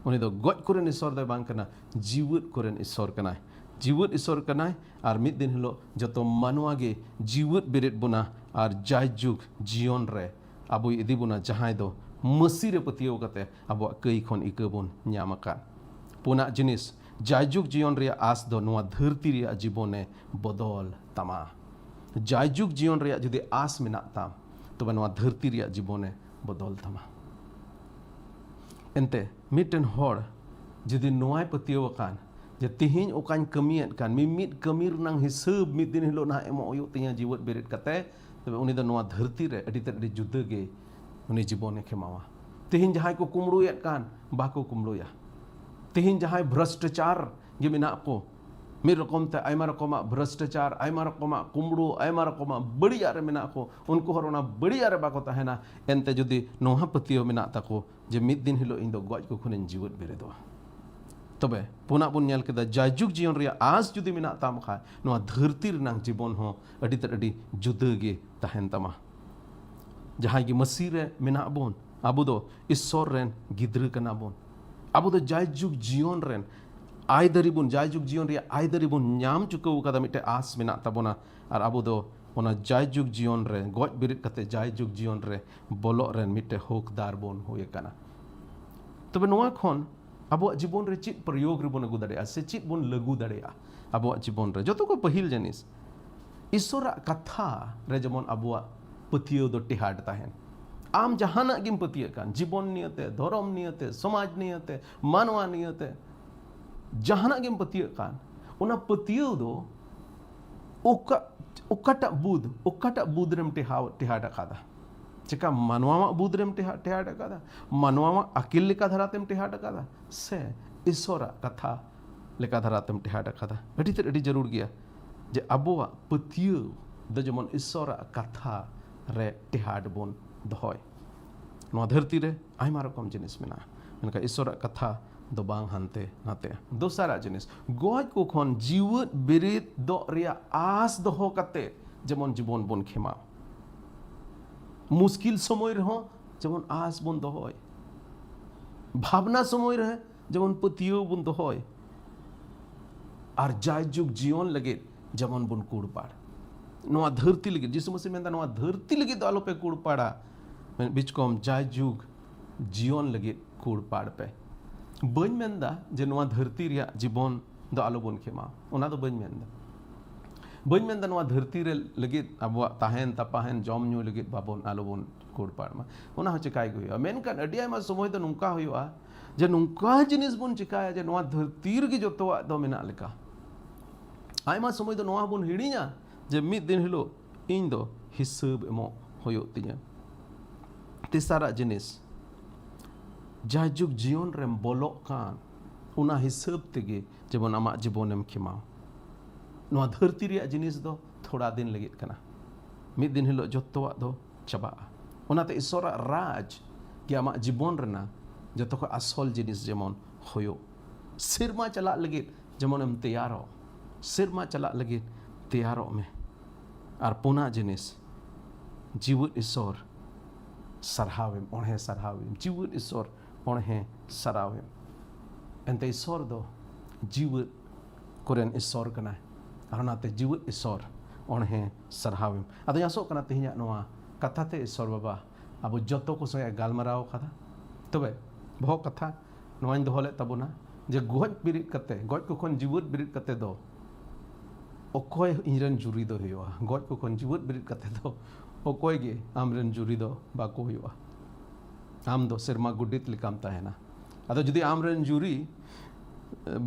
ᱩᱱᱤ ᱫᱚ ᱜᱚᱡ ᱠᱚᱨᱮᱱ ᱤᱥᱚᱨ ᱫᱚᱭ ᱵᱟᱝ ᱠᱟᱱᱟ, ᱡᱤᱣᱮᱫ ᱠᱚᱨᱮᱱ ᱤᱥᱚᱨ ᱠᱟᱱᱟᱭ᱾ ᱡᱤᱣᱮᱫ ᱤᱥᱚᱨ ᱠᱟᱱᱟᱭ᱾ ᱟᱨ ᱢᱤᱫ ᱫᱤᱱ ᱦᱤᱞᱳᱜ ᱡᱚᱛᱚ ᱢᱟᱱᱣᱟ ᱜᱮ ᱡᱤᱣᱮᱫ ᱵᱮᱨᱮᱫ ᱵᱚᱱᱟ ᱟᱨ ᱡᱟᱭᱡᱩᱜᱽ ᱡᱤᱭᱚᱱ ᱨᱮ ᱟᱵᱚᱭ ᱤᱫᱤ ᱵᱚᱱᱟ, ᱡᱟᱦᱟᱸᱭ ᱫᱚ ᱢᱟᱹᱥᱤ ᱨᱮ ᱯᱟᱹᱛᱭᱟᱹᱣ ᱠᱟᱛᱮ ᱟᱵᱚᱣᱟᱜ ᱠᱟᱹᱭ ᱠᱷᱚᱱ ᱤᱠᱟᱹ ᱵᱚᱱ ᱧᱟᱢ ᱟᱠᱟᱫ᱾ ᱯᱩᱱᱟᱜ ᱡᱤᱱᱤᱥ, ᱡᱟᱭᱡᱩᱜᱽ ᱡᱤᱭᱚᱱ ᱨᱮᱭᱟᱜ ᱟᱸᱥ ᱫᱚ ᱱᱚᱣᱟ ᱫᱷᱟᱹᱨᱛᱤ ᱨᱮᱭᱟᱜ ᱡᱤᱵᱚᱱᱮ ᱵᱚᱫᱚᱞ ᱛᱟᱢᱟ᱾ ᱡᱟᱭᱡᱩᱜᱽ ᱡᱤᱭᱚᱱ ᱨᱮᱭᱟᱜ ᱡᱩᱫᱤ ᱟᱸᱥ ᱢᱮᱱᱟᱜ ᱛᱟᱢ, ᱛᱚᱵᱮ ᱱᱚᱣᱟ ᱫᱷᱟᱹᱨᱛᱤ ᱨᱮᱭᱟᱜ ᱡᱤᱵᱚᱱᱮ ᱵᱚᱫᱚᱞ ᱛᱟᱢᱟ᱾ ᱮᱱᱛᱮ ᱢᱤᱫᱴᱮᱱ ᱦᱚᱲ ᱡᱩᱫᱤ ᱱᱚᱣᱟᱭ ᱯᱟᱹᱛᱭᱟᱹᱣ ᱟᱠᱟᱱ ᱡᱮ ᱛᱮᱦᱮᱧ ᱚᱠᱟᱧ ᱠᱟᱹᱢᱤᱭᱮᱫ ᱠᱟᱱ, ᱢᱤᱢᱤᱫ ᱠᱟᱹᱢᱤ ᱨᱮᱱᱟᱝ ᱦᱤᱥᱟᱹᱵ ᱢᱤᱫ ᱫᱤᱱ ᱦᱤᱞᱳᱜ ᱱᱟᱦᱟᱜ ᱮᱢᱚᱜ ᱦᱩᱭᱩᱜ ᱛᱤᱧᱟ ᱡᱤᱣᱮᱫ ᱵᱮᱨᱮᱫ ᱠᱟᱛᱮ, ᱛᱚᱵᱮ ᱩᱱᱤ ᱫᱚ ᱱᱚᱣᱟ ᱫᱷᱟᱹᱨᱛᱤ ᱨᱮ ᱟᱹᱰᱤ ᱛᱮᱫ ᱟᱹᱰᱤ ᱡᱩᱫᱟᱹ ᱜᱮ ᱩᱱᱤ ᱡᱤᱵᱚᱱᱮ ᱠᱷᱮᱢᱟᱣᱟ᱾ ᱛᱮᱦᱮᱧ ᱡᱟᱦᱟᱸᱭ ᱠᱚ ᱠᱩᱢᱵᱽᱲᱩᱭᱮᱫ ᱠᱟᱱ, ᱵᱟᱠᱚ ᱠᱩᱢᱵᱽᱲᱩᱭᱟ᱾ ᱛᱮᱦᱮᱧ ᱡᱟᱦᱟᱸᱭ ᱵᱷᱨᱚᱥᱴᱟᱪᱟᱨ ᱜᱮ ᱢᱮᱱᱟᱜ ᱠᱚ, ᱢᱤᱫ ᱨᱚᱠᱚᱢ ᱛᱮ ᱟᱭᱢᱟ ᱨᱚᱠᱚᱢᱟᱜ ᱵᱷᱨᱚᱥᱴᱟᱪᱟᱨ, ᱟᱭᱢᱟ ᱨᱚᱠᱚᱢᱟᱜ ᱠᱩᱢᱵᱽᱲᱩ, ᱟᱭᱢᱟ ᱨᱚᱠᱚᱢᱟᱜ ᱵᱟᱹᱲᱤᱡᱟᱜ ᱨᱮ ᱢᱮᱱᱟᱜ ᱠᱚ, ᱩᱱᱠᱩ ᱦᱚᱲ ᱚᱱᱟ ᱵᱟᱹᱲᱤᱡᱟᱜ ᱨᱮ ᱵᱟᱠᱚ ᱛᱟᱦᱮᱱᱟ᱾ ᱮᱱᱛᱮ ᱡᱩᱫᱤ ᱱᱚᱣᱟ ᱯᱟᱹᱛᱭᱟᱹᱣ ᱢᱮᱱᱟᱜ ᱛᱟᱠᱚ ᱡᱮ ᱢᱤᱫ ᱫᱤᱱ ᱦᱤᱞᱳᱜ ᱤᱧ ᱫᱚ ᱜᱚᱡ ᱠᱚ ᱠᱷᱚᱱᱤᱧ ᱡᱤᱣᱮᱫ ᱵᱮᱨᱮᱫᱚᱜᱼᱟ᱾ ᱛᱚᱵᱮ ᱯᱩᱱᱟᱜ ᱵᱚᱱ ᱧᱮᱞ ᱠᱮᱫᱟ, ᱡᱟᱭᱡᱩᱜᱽ ᱡᱤᱭᱚᱱ ᱨᱮᱭᱟᱜ ᱟᱸᱥ ᱡᱩᱫᱤ ᱢᱮᱱᱟᱜ ᱛᱟᱢ ᱠᱷᱟᱡ, ᱱᱚᱣᱟ ᱫᱷᱟᱹᱨᱛᱤ ᱨᱮᱱᱟᱜ ᱡᱤᱵᱚᱱ ᱦᱚᱸ ᱟᱹᱰᱤ ᱛᱮᱫ ᱟᱹᱰᱤ ᱡᱩᱫᱟᱹ ᱜᱮ ᱛᱟᱦᱮᱱ ᱛᱟᱢᱟ᱾ ᱡᱟᱦᱟᱸᱭ ᱜᱮ ᱢᱟᱹᱥᱤ ᱨᱮ ᱢᱮᱱᱟᱜ ᱵᱚᱱ, ᱟᱵᱚ ᱫᱚ ᱤᱥᱥᱚᱨ ᱨᱮᱱ ᱜᱤᱫᱽᱨᱟᱹ ᱠᱟᱱᱟ ᱵᱚᱱ᱾ ᱟᱵᱚ ᱫᱚ ᱡᱟᱭᱡᱩᱜᱽ ᱡᱤᱭᱚᱱ ᱨᱮᱱ ᱟᱭᱫᱟᱹᱨᱤ ᱵᱚᱱ, ᱡᱟᱭᱡᱩᱜᱽ ᱡᱤᱭᱚᱱ ᱨᱮᱭᱟᱜ ᱟᱭᱫᱟᱹᱨᱤ ᱵᱚᱱ ᱧᱟᱢ ᱪᱩᱠᱟᱹᱣ ᱠᱟᱫᱟ, ᱢᱤᱫᱴᱮᱡ ᱟᱸᱥ ᱢᱮᱱᱟᱜ ᱛᱟᱵᱚᱱᱟ᱾ ᱟᱨ ᱟᱵᱚ ᱫᱚ ᱚᱱᱟ ᱡᱟᱭᱡᱩᱜᱽ ᱡᱤᱭᱚᱱ ᱨᱮ, ᱜᱚᱡ ᱵᱮᱨᱮᱫ ᱠᱟᱛᱮ ᱡᱟᱭᱡᱩᱜᱽ ᱡᱤᱭᱚᱱ ᱨᱮ ᱵᱚᱞᱚᱜ ᱨᱮᱱ ᱢᱤᱫᱴᱮᱡ ᱦᱚᱠᱫᱟᱨ ᱵᱚᱱ ᱦᱩᱭ ᱟᱠᱟᱱᱟ᱾ ᱛᱚᱵᱮ ᱱᱚᱣᱟ ᱠᱷᱚᱱ ᱟᱵᱚᱣᱟᱜ ᱡᱤᱵᱚᱱ ᱨᱮ ᱪᱮᱫ ᱯᱨᱚᱭᱳᱜᱽ ᱨᱮᱵᱚᱱ ᱟᱹᱜᱩ ᱫᱟᱲᱮᱭᱟᱜᱼᱟ ᱥᱮ ᱪᱮᱫ ᱵᱚᱱ ᱞᱟᱹᱜᱩ ᱫᱟᱲᱮᱭᱟᱜᱼᱟ? ᱟᱵᱚᱣᱟᱜ ᱡᱤᱵᱚᱱ ᱨᱮ ᱡᱚᱛᱚ ᱠᱷᱚᱱ ᱯᱟᱹᱦᱤᱞ ᱡᱤᱱᱤᱥ, ᱤᱥᱚᱨᱟᱜ ᱠᱟᱛᱷᱟ ᱨᱮ ᱡᱮᱢᱚᱱ ᱟᱵᱚᱣᱟᱜ ᱯᱟᱹᱛᱭᱟᱹᱣ ᱫᱚ ᱴᱮᱦᱟᱴ ᱛᱟᱦᱮᱱ᱾ ᱟᱢ ᱡᱟᱦᱟᱱᱟᱜ ᱜᱮᱢ ᱯᱟᱹᱛᱭᱟᱹᱜ ᱠᱟᱱ, ᱡᱤᱵᱚᱱ ᱱᱤᱭᱮᱛᱮ, ᱫᱷᱚᱨᱚᱢ ᱱᱤᱭᱮᱛᱮ, ᱥᱚᱢᱟᱡᱽ ᱱᱤᱭᱮᱛᱮ, ᱢᱟᱱᱣᱟ ᱱᱤᱭᱮᱛᱮ, ᱡᱟᱦᱟᱱᱟᱜ ᱜᱮᱢ ᱯᱟᱹᱛᱭᱟᱹᱜ ᱠᱟᱱ, ᱚᱱᱟ ᱯᱟᱹᱛᱭᱟᱹᱣ ᱫᱚ ᱚᱠᱟ ᱚᱠᱟᱴᱟᱜ ᱵᱩᱫ ᱚᱠᱟᱴᱟᱜ ᱵᱩᱫ ᱨᱮᱢ ᱴᱮᱦᱟᱣ ᱴᱮᱦᱟᱴ ᱟᱠᱟᱫᱟ? ᱪᱮᱠᱟ ᱢᱟᱱᱣᱟᱣᱟᱜ ᱵᱩᱫ ᱨᱮᱢ ᱴᱮᱦᱟᱴ ᱴᱮᱦᱟᱴ ᱟᱠᱟᱫᱟ, ᱢᱟᱱᱣᱟᱣᱟᱜ ᱟᱹᱠᱤᱞ ᱞᱮᱠᱟ ᱫᱷᱟᱨᱟᱛᱮᱢ ᱴᱮᱦᱟᱴ ᱟᱠᱟᱫᱟ, ᱥᱮ ᱤᱥᱚᱨᱟᱜ ᱠᱟᱛᱷᱟ ᱞᱮᱠᱟ ᱫᱷᱟᱨᱟᱛᱮᱢ ᱴᱮᱦᱟᱴ ᱟᱠᱟᱫᱟ? ᱟᱹᱰᱤ ᱛᱮᱫ ᱟᱹᱰᱤ ᱡᱟᱹᱨᱩᱲ ᱜᱮᱭᱟ ᱡᱮ ᱟᱵᱚᱣᱟᱜ ᱯᱟᱹᱛᱭᱟᱹᱣ ᱫᱚ ᱡᱮᱢᱚᱱ ᱤᱥᱚᱨᱟᱜ ᱠᱟᱛᱷᱟ ᱨᱮ ᱴᱮᱦᱟᱴ ᱵᱚᱱ ᱫᱚᱦᱚᱭ᱾ ᱱᱚᱣᱟ ᱫᱷᱟᱹᱨᱛᱤ ᱨᱮ ᱟᱭᱢᱟ ᱨᱚᱠᱚᱢ ᱡᱤᱱᱤᱥ ᱢᱮᱱᱟᱜᱼᱟ, ᱢᱮᱱᱠᱷᱟᱱ ᱤᱥᱚᱨᱟᱜ ᱠᱟᱛᱷᱟ ᱫᱚ ᱵᱟᱝ ᱦᱟᱱᱛᱮ ᱱᱟᱛᱮᱜᱼᱟ᱾ ᱫᱚᱥᱟᱨᱟᱜ ᱡᱤᱱᱤᱥ, ᱜᱚᱡ ᱠᱚ ᱠᱷᱚᱱ ᱡᱤᱣᱮᱫ ᱵᱮᱨᱮᱫᱚᱜ ᱨᱮᱭᱟᱜ ᱟᱥ ᱫᱚᱦᱚ ᱠᱟᱛᱮ ᱡᱮᱢᱚᱱ ᱡᱤᱵᱚᱱ ᱵᱚᱱ ᱠᱷᱮᱢᱟᱣ᱾ ᱢᱩᱥᱠᱤᱞ ᱥᱚᱢᱚᱭ ᱨᱮᱦᱚᱸ ᱡᱮᱢᱚᱱ ᱟᱥ ᱵᱚᱱ ᱫᱚᱦᱚᱭ, ᱵᱷᱟᱵᱽᱱᱟ ᱥᱚᱢᱚᱭ ᱨᱮ ᱡᱮᱢᱚᱱ ᱯᱟᱹᱛᱭᱟᱹᱣ ᱵᱚᱱ ᱫᱚᱦᱚᱭ, ᱟᱨ ᱡᱟᱭᱡᱩᱜᱽ ᱡᱤᱭᱚᱱ ᱞᱟᱹᱜᱤᱫ ᱡᱮᱢᱚᱱ ᱵᱚᱱ ᱠᱩᱲᱯᱟᱲ᱾ ᱱᱚᱣᱟ ᱫᱷᱟᱹᱨᱛᱤ ᱞᱟᱹᱜᱤᱫ, ᱡᱤᱥᱩ ᱢᱟᱹᱥᱤ ᱢᱮᱱᱫᱟ, "ᱱᱚᱣᱟ ᱫᱷᱟᱹᱨᱛᱤ ᱞᱟᱹᱜᱤᱫ ᱫᱚ ᱟᱞᱚᱯᱮ ᱠᱩᱲᱯᱟᱲᱟ, ᱵᱤᱪᱠᱚᱢ ᱡᱟᱭᱡᱩᱜᱽ ᱡᱤᱭᱚᱱ ᱞᱟᱹᱜᱤᱫ ᱠᱩᱲᱯᱟᱲ ᱯᱮ᱾" ᱵᱟᱹᱧ ᱢᱮᱱᱫᱟ ᱡᱮ ᱱᱚᱣᱟ ᱫᱷᱟᱹᱨᱛᱤ ᱨᱮᱭᱟᱜ ᱡᱤᱵᱚᱱ ᱫᱚ ᱟᱞᱚᱵᱚᱱ ᱠᱷᱮᱢᱟ, ᱚᱱᱟ ᱫᱚ ᱵᱟᱹᱧ ᱢᱮᱱᱫᱟ᱾ ᱵᱟᱹᱧ ᱢᱮᱱᱫᱟ ᱱᱚᱣᱟ ᱫᱷᱟᱹᱨᱛᱤ ᱨᱮ ᱞᱟᱹᱜᱤᱫ ᱟᱵᱚᱣᱟᱜ ᱛᱟᱦᱮᱱ ᱛᱟᱯᱟᱦᱮᱱ ᱡᱚᱢ ᱧᱩ ᱞᱟᱹᱜᱤᱫ ᱵᱟᱵᱚᱱ ᱟᱞᱚᱵᱚᱱ ᱠᱩᱲᱯᱟᱲ ᱢᱟ, ᱚᱱᱟ ᱦᱚᱸ ᱪᱮᱠᱟᱭ ᱜᱮ ᱦᱩᱭᱩᱜᱼᱟ᱾ ᱢᱮᱱᱠᱷᱟᱱ ᱟᱹᱰᱤ ᱟᱭᱢᱟ ᱥᱚᱢᱚᱭ ᱫᱚ ᱱᱚᱝᱠᱟ ᱦᱩᱭᱩᱜᱼᱟ ᱡᱮ ᱱᱚᱝᱠᱟ ᱡᱤᱱᱤᱥ ᱵᱚᱱ ᱪᱮᱠᱟᱭᱟ ᱡᱮ ᱱᱚᱣᱟ ᱫᱷᱟᱹᱨᱛᱤ ᱨᱮᱜᱮ ᱡᱚᱛᱚᱣᱟᱜ ᱫᱚ ᱢᱮᱱᱟᱜ ᱞᱮᱠᱟ᱾ ᱟᱭᱢᱟ ᱥᱚᱢᱚᱭ ᱫᱚ ᱱᱚᱣᱟ ᱵᱚᱱ ᱦᱤᱲᱤᱧᱟ ᱡᱮ ᱢᱤᱫ ᱫᱤᱱ ᱦᱤᱞᱳᱜ ᱤᱧ ᱫᱚ ᱦᱤᱥᱟᱹᱵ ᱮᱢᱚᱜ ᱦᱩᱭᱩᱜ ᱛᱤᱧᱟᱹ᱾ ᱛᱮᱥᱟᱨᱟᱜ ᱡᱤᱱᱤᱥ, ᱡᱟᱭᱡᱩᱜᱽ ᱡᱤᱭᱚᱱ ᱨᱮᱢ ᱵᱚᱞᱚᱜ ᱠᱟᱱ, ᱚᱱᱟ ᱦᱤᱥᱟᱹᱵ ᱛᱮᱜᱮ ᱡᱮᱢᱚᱱ ᱟᱢᱟᱜ ᱡᱤᱵᱚᱱᱮᱢ ᱠᱷᱮᱢᱟᱣ᱾ ᱱᱚᱣᱟ ᱫᱷᱟᱹᱨᱛᱤ ᱨᱮᱭᱟᱜ ᱡᱤᱱᱤᱥ ᱫᱚ ᱛᱷᱚᱲᱟ ᱫᱤᱱ ᱞᱟᱹᱜᱤᱫ ᱠᱟᱱᱟ, ᱢᱤᱫ ᱫᱤᱱ ᱦᱤᱞᱳᱜ ᱡᱚᱛᱚᱣᱟᱜ ᱫᱚ ᱪᱟᱵᱟᱜᱼᱟ᱾ ᱚᱱᱟᱛᱮ ᱤᱥᱚᱨᱟᱜ ᱨᱟᱡᱽ ᱜᱮ ᱟᱢᱟᱜ ᱡᱤᱵᱚᱱ ᱨᱮᱱᱟᱜ ᱡᱚᱛᱚ ᱠᱷᱚᱱ ᱟᱥᱚᱞ ᱡᱤᱱᱤᱥ ᱡᱮᱢᱚᱱ ᱦᱩᱭᱩᱜ᱾ ᱥᱮᱨᱢᱟ ᱪᱟᱞᱟᱜ ᱞᱟᱹᱜᱤᱫ ᱡᱮᱢᱚᱱᱮᱢ ᱛᱮᱭᱟᱨᱚᱜ, ᱥᱮᱨᱢᱟ ᱪᱟᱞᱟᱜ ᱞᱟᱹᱜᱤᱫ ᱛᱮᱭᱟᱨᱚᱜ ᱢᱮ᱾ ᱟᱨ ᱯᱩᱱᱟᱜ ᱡᱤᱱᱤᱥ, ᱡᱤᱣᱮᱫ ᱤᱥᱚᱨ ᱥᱟᱨᱦᱟᱣᱮᱢ, ᱚᱬᱦᱮ ᱥᱟᱨᱦᱟᱣᱮᱢ, ᱡᱤᱣᱮᱫ ᱤᱥᱚᱨ ᱚᱬᱦᱮ ᱥᱟᱨᱦᱟᱣᱮᱢ᱾ ᱮᱱᱛᱮ ᱤᱥᱚᱨ ᱫᱚ ᱡᱤᱣᱮᱫ ᱠᱚᱨᱮᱱ ᱤᱥᱚᱨ ᱠᱟᱱᱟᱭ, ᱟᱨ ᱚᱱᱟᱛᱮ ᱡᱤᱣᱮᱫ ᱤᱥᱚᱨ ᱚᱬᱦᱮ ᱥᱟᱨᱦᱟᱣᱮᱢ᱾ ᱟᱫᱚᱧ ᱟᱥᱚᱜ ᱠᱟᱱᱟ ᱛᱮᱦᱮᱧᱟᱜ ᱱᱚᱣᱟ ᱠᱟᱛᱷᱟ ᱛᱮ ᱤᱥᱚᱨ ᱵᱟᱵᱟ ᱟᱵᱚ ᱡᱚᱛᱚ ᱠᱚ ᱥᱚᱸᱜᱮ ᱜᱟᱞᱢᱟᱨᱟᱣ ᱠᱟᱫᱟ᱾ ᱛᱚᱵᱮ ᱵᱚᱦᱚᱜ ᱠᱟᱛᱷᱟ ᱱᱚᱣᱟᱧ ᱫᱚᱦᱚ ᱞᱮᱫ ᱛᱟᱵᱚᱱᱟ ᱡᱮ ᱜᱚᱡ ᱵᱮᱨᱮᱫ ᱠᱟᱛᱮ, ᱜᱚᱡ ᱠᱚ ᱠᱷᱚᱱ ᱡᱤᱣᱮᱫ ᱵᱮᱨᱮᱫ ᱠᱟᱛᱮ ᱫᱚ ᱚᱠᱚᱭ ᱤᱧᱨᱮᱱ ᱡᱩᱨᱤ ᱫᱚ ᱦᱩᱭᱩᱜᱼᱟ? ᱜᱚᱡ ᱠᱚ ᱠᱷᱚᱱ ᱡᱤᱣᱮᱫ ᱵᱮᱨᱮᱫ ᱠᱟᱛᱮ ᱫᱚ ᱚᱠᱚᱭ ᱜᱮ ᱟᱢᱨᱮᱱ ᱡᱩᱨᱤ ᱫᱚ ᱵᱟᱠᱚ ᱦᱩᱭᱩᱜᱼᱟ᱾ ᱟᱢ ᱫᱚ ᱥᱮᱨᱢᱟ ᱜᱚᱰᱮᱛ ᱞᱮᱠᱟᱢ ᱛᱟᱦᱮᱱᱟ᱾ ᱟᱫᱚ ᱡᱩᱫᱤ ᱟᱢᱨᱮᱱ ᱡᱩᱨᱤ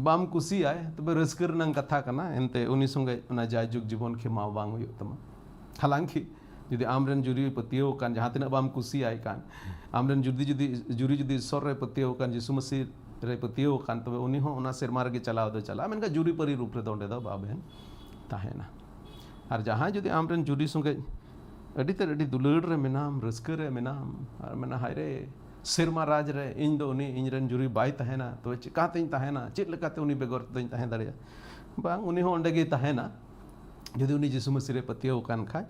ᱵᱟᱢ ᱠᱩᱥᱤᱭᱟᱭ, ᱛᱚᱵᱮ ᱨᱟᱹᱥᱠᱟᱹ ᱨᱮᱱᱟᱜ ᱠᱟᱛᱷᱟ ᱠᱟᱱᱟ, ᱮᱱᱛᱮ ᱩᱱᱤ ᱥᱚᱸᱜᱮ ᱚᱱᱟ ᱡᱟᱭᱡᱩᱜᱽ ᱡᱤᱵᱚᱱ ᱠᱷᱮᱢᱟᱣ ᱵᱟᱝ ᱦᱩᱭᱩᱜ ᱛᱟᱢᱟ᱾ ᱦᱟᱞᱟᱝᱠᱤ ᱡᱩᱫᱤ ᱟᱢᱨᱮᱱ ᱡᱩᱨᱤ ᱯᱟᱹᱛᱭᱟᱹᱣ ᱠᱟᱱ, ᱡᱟᱦᱟᱸ ᱛᱤᱱᱟᱹᱜ ᱵᱟᱢ ᱠᱩᱥᱤᱭᱟᱭ ᱠᱟᱱ, ᱟᱢᱨᱮᱱ ᱡᱩᱨᱤ ᱡᱩᱫᱤ ᱡᱩᱨᱤ ᱡᱩᱫᱤ ᱤᱥᱚᱨ ᱨᱮ ᱯᱟᱹᱛᱭᱟᱹᱣ ᱠᱟᱱ, ᱡᱤᱥᱩ ᱢᱟᱹᱥᱤ ᱨᱮ ᱯᱟᱹᱛᱭᱟᱹᱣ ᱠᱟᱱ, ᱛᱚᱵᱮ ᱩᱱᱤ ᱦᱚᱸ ᱚᱱᱟ ᱥᱮᱨᱢᱟ ᱨᱮᱜᱮ ᱪᱟᱞᱟᱣ ᱫᱚ ᱪᱟᱞᱟᱜᱼᱟ, ᱢᱮᱱᱠᱷᱟᱱ ᱡᱩᱨᱤᱯᱟᱹᱨᱤ ᱨᱩᱯ ᱨᱮᱫᱚ ᱚᱸᱰᱮ ᱫᱚ ᱵᱟᱵᱮᱱ ᱛᱟᱦᱮᱱᱟ᱾ ᱟᱨ ᱡᱟᱦᱟᱸᱭ ᱡᱩᱫᱤ ᱟᱢᱨᱮᱱ ᱡᱩᱨᱤ ᱥᱚᱸᱜᱮ ᱟᱹᱰᱤ ᱛᱮᱫ ᱟᱹᱰᱤ ᱫᱩᱞᱟᱹᱲ ᱨᱮ ᱢᱮᱱᱟᱢ, ᱨᱟᱹᱥᱠᱟᱹ ᱨᱮ ᱢᱮᱱᱟᱢ, ᱟᱨ ᱢᱮᱱᱟ, "ᱦᱟᱭ ᱨᱮ, ᱥᱮᱨᱢᱟ ᱨᱟᱡᱽ ᱨᱮ ᱤᱧ ᱫᱚ ᱩᱱᱤ ᱤᱧᱨᱮᱱ ᱡᱩᱨᱤ ᱵᱟᱭ ᱛᱟᱦᱮᱱᱟ, ᱛᱚᱵᱮ ᱪᱮᱠᱟᱛᱮᱧ ᱛᱟᱦᱮᱱᱟ? ᱪᱮᱫ ᱞᱮᱠᱟᱛᱮ ᱩᱱᱤ ᱵᱮᱜᱚᱨ ᱛᱮᱫᱚᱧ ᱛᱟᱦᱮᱸ ᱫᱟᱲᱮᱭᱟᱜᱼᱟ?" ᱵᱟᱝ, ᱩᱱᱤ ᱦᱚᱸ ᱚᱸᱰᱮ ᱜᱮᱭ ᱛᱟᱦᱮᱱᱟ᱾ ᱡᱩᱫᱤ ᱩᱱᱤ ᱡᱤᱥᱩ ᱢᱟᱹᱥᱤ ᱨᱮ ᱯᱟᱹᱛᱭᱟᱹᱣ ᱟᱠᱟᱱ ᱠᱷᱟᱡ,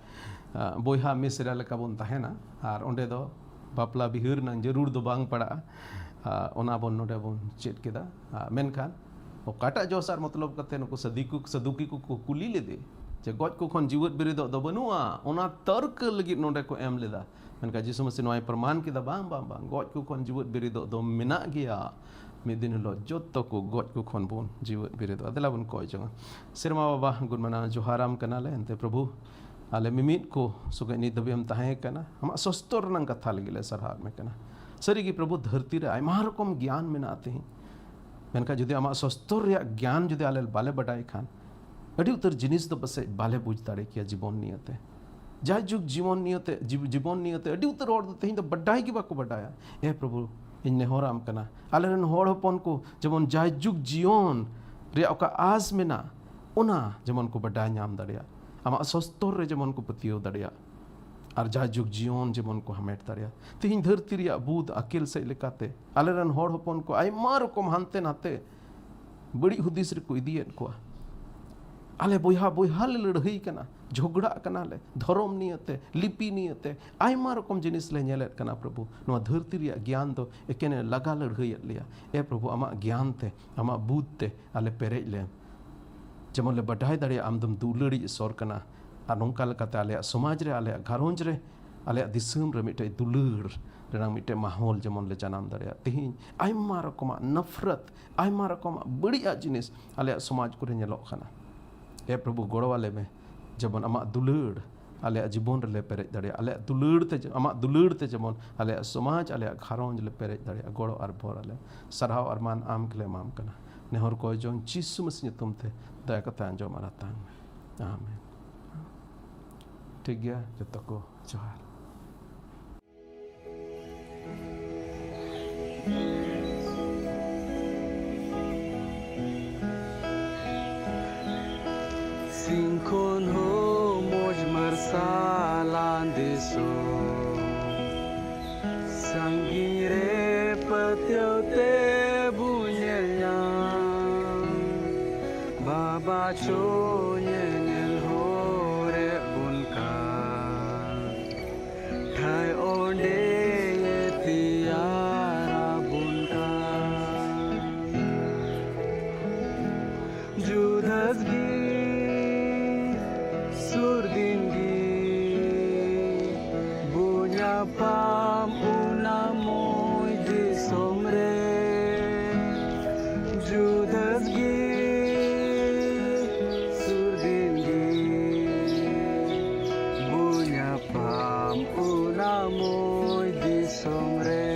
ᱟ, ᱵᱚᱭᱦᱟ ᱢᱤᱥᱨᱟ ᱞᱮᱠᱟ ᱵᱚᱱ ᱛᱟᱦᱮᱱᱟ, ᱟᱨ ᱚᱸᱰᱮ ᱫᱚ ᱵᱟᱯᱞᱟ ᱵᱤᱦᱟᱹ ᱨᱮᱱᱟᱜ ᱡᱟᱹᱨᱩᱲ ᱫᱚ ᱵᱟᱝ ᱯᱟᱲᱟᱜᱼᱟ᱾ ᱟ, ᱚᱱᱟ ᱵᱚᱱ ᱱᱚᱰᱮ ᱵᱚᱱ ᱪᱮᱫ ᱠᱮᱫᱟ᱾ ᱟ, ᱢᱮᱱᱠᱷᱟᱱ ᱚᱠᱟᱴᱟᱜ ᱡᱚᱥ ᱟᱨ ᱢᱚᱛᱞᱚᱵ ᱠᱟᱛᱮ ᱱᱩᱠᱩ ᱥᱟᱫᱩᱠᱤ, ᱥᱟᱫᱩᱠᱤ ᱠᱚ ᱠᱚ ᱠᱩᱞᱤ ᱞᱮᱫᱮ ᱡᱮ ᱜᱚᱡ ᱠᱚ ᱠᱷᱚᱱ ᱡᱤᱣᱮᱫ ᱵᱮᱨᱮᱫᱚᱜ ᱫᱚ ᱵᱟᱹᱱᱩᱜᱼᱟ, ᱚᱱᱟ ᱛᱟᱹᱨᱠᱟᱹ ᱞᱟᱹᱜᱤᱫ ᱱᱚᱰᱮ ᱠᱚ ᱮᱢ ᱞᱮᱫᱟ᱾ ᱢᱮᱱᱠᱷᱟᱱ ᱡᱤᱥᱩ ᱢᱟᱹᱥᱤ ᱱᱚᱣᱟᱭ ᱯᱨᱚᱢᱟᱱ ᱠᱮᱫᱟ, "ᱵᱟᱝ, ᱵᱟᱝ, ᱵᱟᱝ, ᱜᱚᱡ ᱠᱚ ᱠᱷᱚᱱ ᱡᱤᱣᱮᱫ ᱵᱮᱨᱮᱫᱚᱜ ᱫᱚ ᱢᱮᱱᱟᱜ ᱜᱮᱭᱟ, ᱢᱤᱫ ᱫᱤᱱ ᱦᱤᱞᱳᱜ ᱡᱚᱛᱚ ᱠᱚ ᱜᱚᱡ ᱠᱚ ᱠᱷᱚᱱ ᱵᱚᱱ ᱡᱤᱣᱮᱫ ᱵᱮᱨᱮᱫᱚᱜᱼᱟ᱾" ᱫᱮᱞᱟ ᱵᱚᱱ ᱠᱚᱭ ᱡᱚᱝᱟ᱾ ᱥᱮᱨᱢᱟ ᱵᱟᱵᱟ, ᱜᱩᱱ ᱢᱟᱱᱟᱣ ᱡᱚᱦᱟᱨᱟᱢ ᱠᱟᱱᱟᱞᱮ, ᱮᱱᱛᱮ ᱯᱨᱚᱵᱷᱩ, ᱟᱞᱮ ᱢᱤᱢᱤᱫ ᱠᱚ ᱥᱚᱸᱜᱮ ᱱᱤᱛ ᱫᱷᱟᱹᱵᱤᱡ ᱮᱢ ᱛᱟᱦᱮᱸ ᱠᱟᱱᱟ, ᱟᱢᱟᱜ ᱥᱚᱥᱛᱚᱨ ᱨᱮᱱᱟᱜ ᱠᱟᱛᱷᱟ ᱞᱟᱹᱜᱤᱫ ᱞᱮ ᱥᱟᱨᱦᱟᱣᱮᱫ ᱢᱮ ᱠᱟᱱᱟ᱾ ᱥᱟᱹᱨᱤᱜᱮ ᱯᱨᱚᱵᱷᱩ, ᱫᱷᱟᱹᱨᱛᱤ ᱨᱮ ᱟᱭᱢᱟ ᱨᱚᱠᱚᱢ ᱜᱮᱭᱟᱱ ᱢᱮᱱᱟᱜᱼᱟ ᱛᱮᱦᱮᱧ, ᱢᱮᱱᱠᱷᱟᱱ ᱡᱩᱫᱤ ᱟᱢᱟᱜ ᱥᱚᱥᱛᱚᱨ ᱨᱮᱭᱟᱜ ᱜᱮᱭᱟᱱ ᱡᱩᱫᱤ ᱟᱞᱮ ᱵᱟᱞᱮ ᱵᱟᱰᱟᱭ ᱠᱷᱟᱱ, ᱟᱹᱰᱤ ᱩᱛᱟᱹᱨ ᱡᱤᱱᱤᱥ ᱫᱚ ᱯᱟᱥᱮᱡ ᱵᱟᱞᱮ ᱵᱩᱡᱽ ᱫᱟᱲᱮ ᱠᱮᱭᱟ ᱡᱤᱵᱚᱱ ᱱᱤᱭᱟᱹᱛᱮ᱾ ᱡᱟᱭᱡᱩᱜᱽ ᱡᱤᱵᱚᱱ ᱱᱤᱭᱟᱹᱛᱮ, ᱡᱤᱵ-, ᱡᱤᱵᱚᱱ ᱱᱤᱭᱟᱹᱛᱮ ᱟᱹᱰᱤ ᱩᱛᱟᱹᱨ ᱦᱚᱲ ᱫᱚ ᱛᱮᱦᱮᱧ ᱫᱚ ᱵᱟᱰᱟᱭ ᱜᱮ ᱵᱟᱠᱚ ᱵᱟᱰᱟᱭᱟ᱾ ᱮ ᱯᱨᱚᱵᱷᱩ, ᱤᱧ ᱱᱮᱦᱚᱨᱟᱢ ᱠᱟᱱᱟ, ᱟᱞᱮᱨᱮᱱ ᱦᱚᱲ ᱦᱚᱯᱚᱱ ᱠᱚ ᱡᱮᱢᱚᱱ ᱡᱟᱭᱡᱩᱜᱽ ᱡᱤᱭᱚᱱ ᱨᱮᱭᱟᱜ ᱚᱠᱟ ᱟᱥ ᱢᱮᱱᱟᱜ, ᱚᱱᱟ ᱡᱮᱢᱚᱱ ᱠᱚ ᱵᱟᱰᱟᱭ ᱧᱟᱢ ᱫᱟᱲᱮᱭᱟᱜ, ᱟᱢᱟᱜ ᱥᱚᱥᱛᱚᱨ ᱨᱮ ᱡᱮᱢᱚᱱ ᱠᱚ ᱯᱟᱹᱛᱭᱟᱹᱣ ᱫᱟᱲᱮᱭᱟᱜ, ᱟᱨ ᱡᱟᱭᱡᱩᱜᱽ ᱡᱤᱭᱚᱱ ᱡᱮᱢᱚᱱ ᱠᱚ ᱦᱟᱢᱮᱴ ᱫᱟᱲᱮᱭᱟᱜ᱾ ᱛᱮᱦᱮᱧ ᱫᱷᱟᱹᱨᱛᱤ ᱨᱮᱭᱟᱜ ᱵᱩᱫ ᱟᱹᱠᱤᱞ ᱥᱮᱫ ᱞᱮᱠᱟᱛᱮ ᱟᱞᱮᱨᱮᱱ ᱦᱚᱲ ᱦᱚᱯᱚᱱ ᱠᱚ ᱟᱭᱢᱟ ᱨᱚᱠᱚᱢ ᱦᱟᱱᱛᱮ ᱱᱟᱛᱮ ᱵᱟᱹᱲᱤᱡ ᱦᱩᱫᱤᱥ ᱨᱮᱠᱚ ᱤᱫᱤᱭᱮᱫ ᱠᱚᱣᱟ᱾ ᱟᱞᱮ ᱵᱚᱭᱦᱟ ᱵᱚᱭᱦᱟ ᱞᱮ ᱞᱟᱹᱲᱦᱟᱹᱭ ᱠᱟᱱᱟ, ᱡᱷᱚᱜᱽᱲᱟᱜ ᱠᱟᱱᱟᱞᱮ, ᱫᱷᱚᱨᱚᱢ ᱱᱤᱭᱟᱹᱛᱮ, ᱞᱤᱯᱤ ᱱᱤᱭᱟᱹᱛᱮ, ᱟᱭᱢᱟ ᱨᱚᱠᱚᱢ ᱡᱤᱱᱤᱥ ᱞᱮ ᱧᱮᱞᱮᱫ ᱠᱟᱱᱟ᱾ ᱯᱨᱚᱵᱷᱩ, ᱱᱚᱣᱟ ᱫᱷᱟᱹᱨᱛᱤ ᱨᱮᱭᱟᱜ ᱜᱮᱭᱟᱱ ᱫᱚ ᱮᱠᱮᱱᱮ ᱞᱟᱜᱟ ᱞᱟᱹᱲᱦᱟᱹᱭᱮᱫ ᱞᱮᱭᱟ᱾ ᱮ ᱯᱨᱚᱵᱷᱩ, ᱟᱢᱟᱜ ᱜᱮᱭᱟᱱ ᱛᱮ, ᱟᱢᱟᱜ ᱵᱩᱫᱷ ᱛᱮ ᱟᱞᱮ ᱯᱮᱨᱮᱡ ᱞᱮᱢ, ᱡᱮᱢᱚᱱ ᱞᱮ ᱵᱟᱰᱟᱭ ᱫᱟᱲᱮᱭᱟᱜᱼᱟ ᱟᱢ ᱫᱚᱢ ᱫᱩᱞᱟᱹᱲᱤᱡ ᱤᱥᱚᱨ ᱠᱟᱱᱟ᱾ ᱟᱨ ᱱᱚᱝᱠᱟ ᱞᱮᱠᱟᱛᱮ ᱟᱞᱮᱭᱟᱜ ᱥᱚᱢᱟᱡᱽ ᱨᱮ, ᱟᱞᱮᱭᱟᱜ ᱜᱷᱟᱨᱚᱸᱡᱽ ᱨᱮ, ᱟᱞᱮᱭᱟᱜ ᱫᱤᱥᱚᱢ ᱨᱮ ᱢᱤᱫᱴᱮᱡ ᱫᱩᱞᱟᱹᱲ ᱨᱮᱱᱟᱜ ᱢᱤᱫᱴᱮᱡ ᱢᱟᱦᱚᱞ ᱡᱮᱢᱚᱱ ᱞᱮ ᱡᱟᱱᱟᱢ ᱫᱟᱲᱮᱭᱟᱜ᱾ ᱛᱮᱦᱮᱧ ᱟᱭᱢᱟ ᱨᱚᱠᱚᱢᱟᱜ ᱱᱟᱯᱷᱨᱟᱛ, ᱟᱭᱢᱟ ᱨᱚᱠᱚᱢᱟᱜ ᱵᱟᱹᱲᱤᱡᱟᱜ ᱡᱤᱱᱤᱥ ᱟᱞᱮᱭᱟᱜ ᱥᱚᱢᱟᱡᱽ ᱠᱚᱨᱮ ᱧᱮᱞᱚᱜ ᱠᱟᱱᱟ᱾ ᱮ ᱯᱨᱚᱵᱷᱩ, ᱜᱚᱲᱚ ᱟᱞᱮ ᱢᱮ, ᱡᱮᱢᱚᱱ ᱟᱢᱟᱜ ᱫᱩᱞᱟᱹᱲ ᱟᱞᱮᱭᱟᱜ ᱡᱤᱵᱚᱱ ᱨᱮᱞᱮ ᱯᱮᱨᱮᱡ ᱫᱟᱲᱮᱭᱟᱜᱼᱟ, ᱟᱞᱮᱭᱟᱜ ᱫᱩᱞᱟᱹᱲ ᱛᱮ, ᱟᱢᱟᱜ ᱫᱩᱞᱟᱹᱲ ᱛᱮ ᱡᱮᱢᱚᱱ ᱟᱞᱮᱭᱟᱜ ᱥᱚᱢᱟᱡᱽ, ᱟᱞᱮᱭᱟᱜ ᱜᱷᱟᱨᱚᱸᱡᱽ ᱞᱮ ᱯᱮᱨᱮᱡ ᱫᱟᱲᱮᱭᱟᱜᱼᱟ᱾ ᱜᱚᱲᱚ ᱟᱨ ᱵᱷᱚᱨ ᱟᱞᱮ, ᱥᱟᱨᱦᱟᱣ ᱟᱨ ᱢᱟᱱ ᱟᱢ ᱜᱮᱞᱮ ᱮᱢᱟᱢ ᱠᱟᱱᱟ᱾ ᱱᱮᱦᱚᱨ ᱠᱚᱭ ᱡᱚᱝ ᱡᱤᱥᱩ ᱢᱟᱹᱥᱤ ᱧᱩᱛᱩᱢ ᱛᱮ ᱫᱟᱭᱟ ᱠᱟᱛᱮ ᱟᱸᱡᱚᱢ ᱟᱨ ᱟᱛᱟᱝ ᱢᱮ᱾ ᱟᱢᱮᱱ᱾ ᱴᱷᱤᱠ ᱜᱮᱭᱟ, ᱡᱚᱛᱚ ᱠᱚ ᱡᱚᱦᱟᱨ᱾ ᱥᱤᱧ ᱠᱷᱚᱱ ᱦᱚᱸ ᱢᱚᱡᱽ ᱢᱟᱨᱥᱟᱞᱟᱱ ᱫᱤᱥᱚᱢ, ᱥᱟᱺᱜᱤᱧ ᱨᱮ ᱯᱟᱹᱛᱭᱟᱹᱣ ᱛᱮ ᱵᱚ ᱧᱮᱞ ᱧᱟᱢ᱾ ᱵᱟᱵᱟ ᱪᱚ ᱧᱮᱧᱮᱞ ᱦᱚᱨᱮ ᱵᱚᱱ ᱠᱟᱱ, ᱴᱷᱟᱹᱭ ᱚᱸᱰᱮ ᱛᱮᱭᱟᱨ ᱟᱵᱚᱱ ᱠᱟᱱ᱾ ᱡᱩᱫᱟᱹᱥ ᱜᱮ ᱥᱩᱨ ᱫᱤᱱ ᱜᱮ ᱵᱚ ᱧᱟᱯᱟᱢ ᱚᱱᱟ ᱢᱚᱡᱽ ᱫᱤᱥᱚᱢ ᱨᱮ᱾ ᱡᱩᱫᱟᱹᱥ ᱜᱮ ᱥᱩᱨ ᱫᱤᱱ ᱜᱮ ᱵᱚ ᱧᱟᱯᱟᱢ ᱚᱱᱟ ᱢᱚᱡᱽ ᱫᱤᱥᱚᱢ ᱨᱮ᱾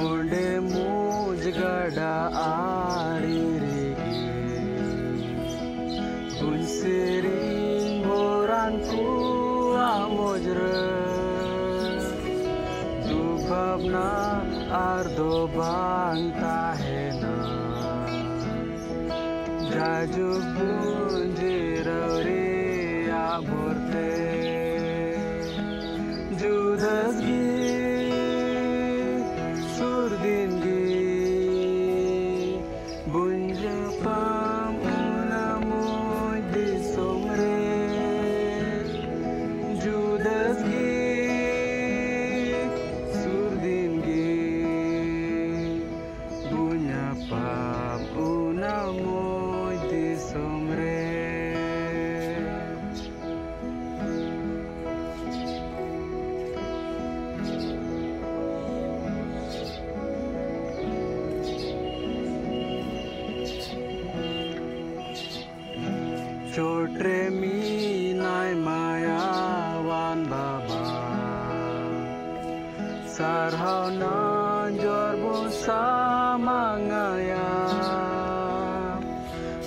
ᱚᱸᱰᱮ ᱢᱚᱡᱽ ᱜᱟᱰᱟ ᱟᱲᱮ ᱨᱮᱜᱮ ᱵᱚᱱ ᱥᱮᱨᱮᱧ ᱵᱚᱨᱟᱱ ᱠᱚᱣᱟ ᱢᱚᱡᱽ ᱨᱮ᱾ ᱫᱩᱠ ᱵᱷᱟᱵᱽᱱᱟ ᱟᱨ ᱫᱚ ᱵᱟᱝ ᱛᱟᱦᱮᱱᱟ᱾ ᱡᱟᱭᱡᱩᱜᱽ ᱵᱚᱱ ᱡᱤᱨᱟᱹᱣ ᱨᱮᱭᱟᱜ ᱵᱷᱚᱨᱛᱮ᱾ ᱡᱩᱫᱟᱹᱥ ᱜᱮ ᱥᱩᱨ ᱫᱤᱱ ᱜᱮ ᱵᱚᱱ ᱧᱟᱯᱟᱢ ᱚᱱᱟ ᱢᱚᱡᱽ ᱫᱤᱥᱚᱢ ᱨᱮ᱾ ᱡᱩᱫᱟᱹᱥ ᱜᱮ ᱥᱩᱨ ᱫᱤᱱ ᱜᱮ ᱵᱚ ᱧᱟᱯᱟᱢ ᱚᱱᱟ ᱢᱚᱡᱽ ᱫᱤᱥᱚᱢ ᱨᱮ᱾ ᱪᱚᱴᱨᱮ ᱢᱮᱱᱟᱭ ᱢᱟᱭᱟᱣᱟᱱ ᱵᱟᱵᱟ, ᱥᱟᱨᱦᱟᱣ ᱱᱟᱡᱚᱨ ᱵᱚᱱ ᱥᱟᱢᱟᱝᱟᱭᱟ᱾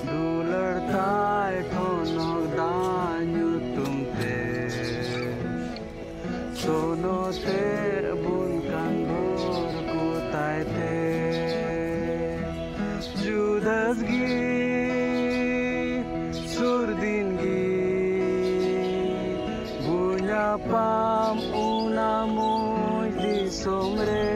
ᱫᱩᱞᱟᱹᱲ ᱛᱟᱭ ᱴᱷᱚᱱᱚᱠ ᱫᱟᱜ ᱧᱩᱛᱩᱢ ᱛᱮ, ᱥᱚᱱᱚᱛᱮ ᱵᱚᱱ ᱠᱟᱱ ᱵᱷᱳᱨ ᱠᱚ ᱛᱟᱭ ᱛᱮ᱾ ᱡᱩᱫᱟᱹᱥ ᱜᱮ ᱥᱩᱨ ᱫᱤᱱ ᱜᱮ ᱵᱚ ᱧᱟᱯᱟᱢ ᱚᱱᱟ ᱢᱚᱡᱽ ᱫᱤᱥᱚᱢ ᱨᱮ᱾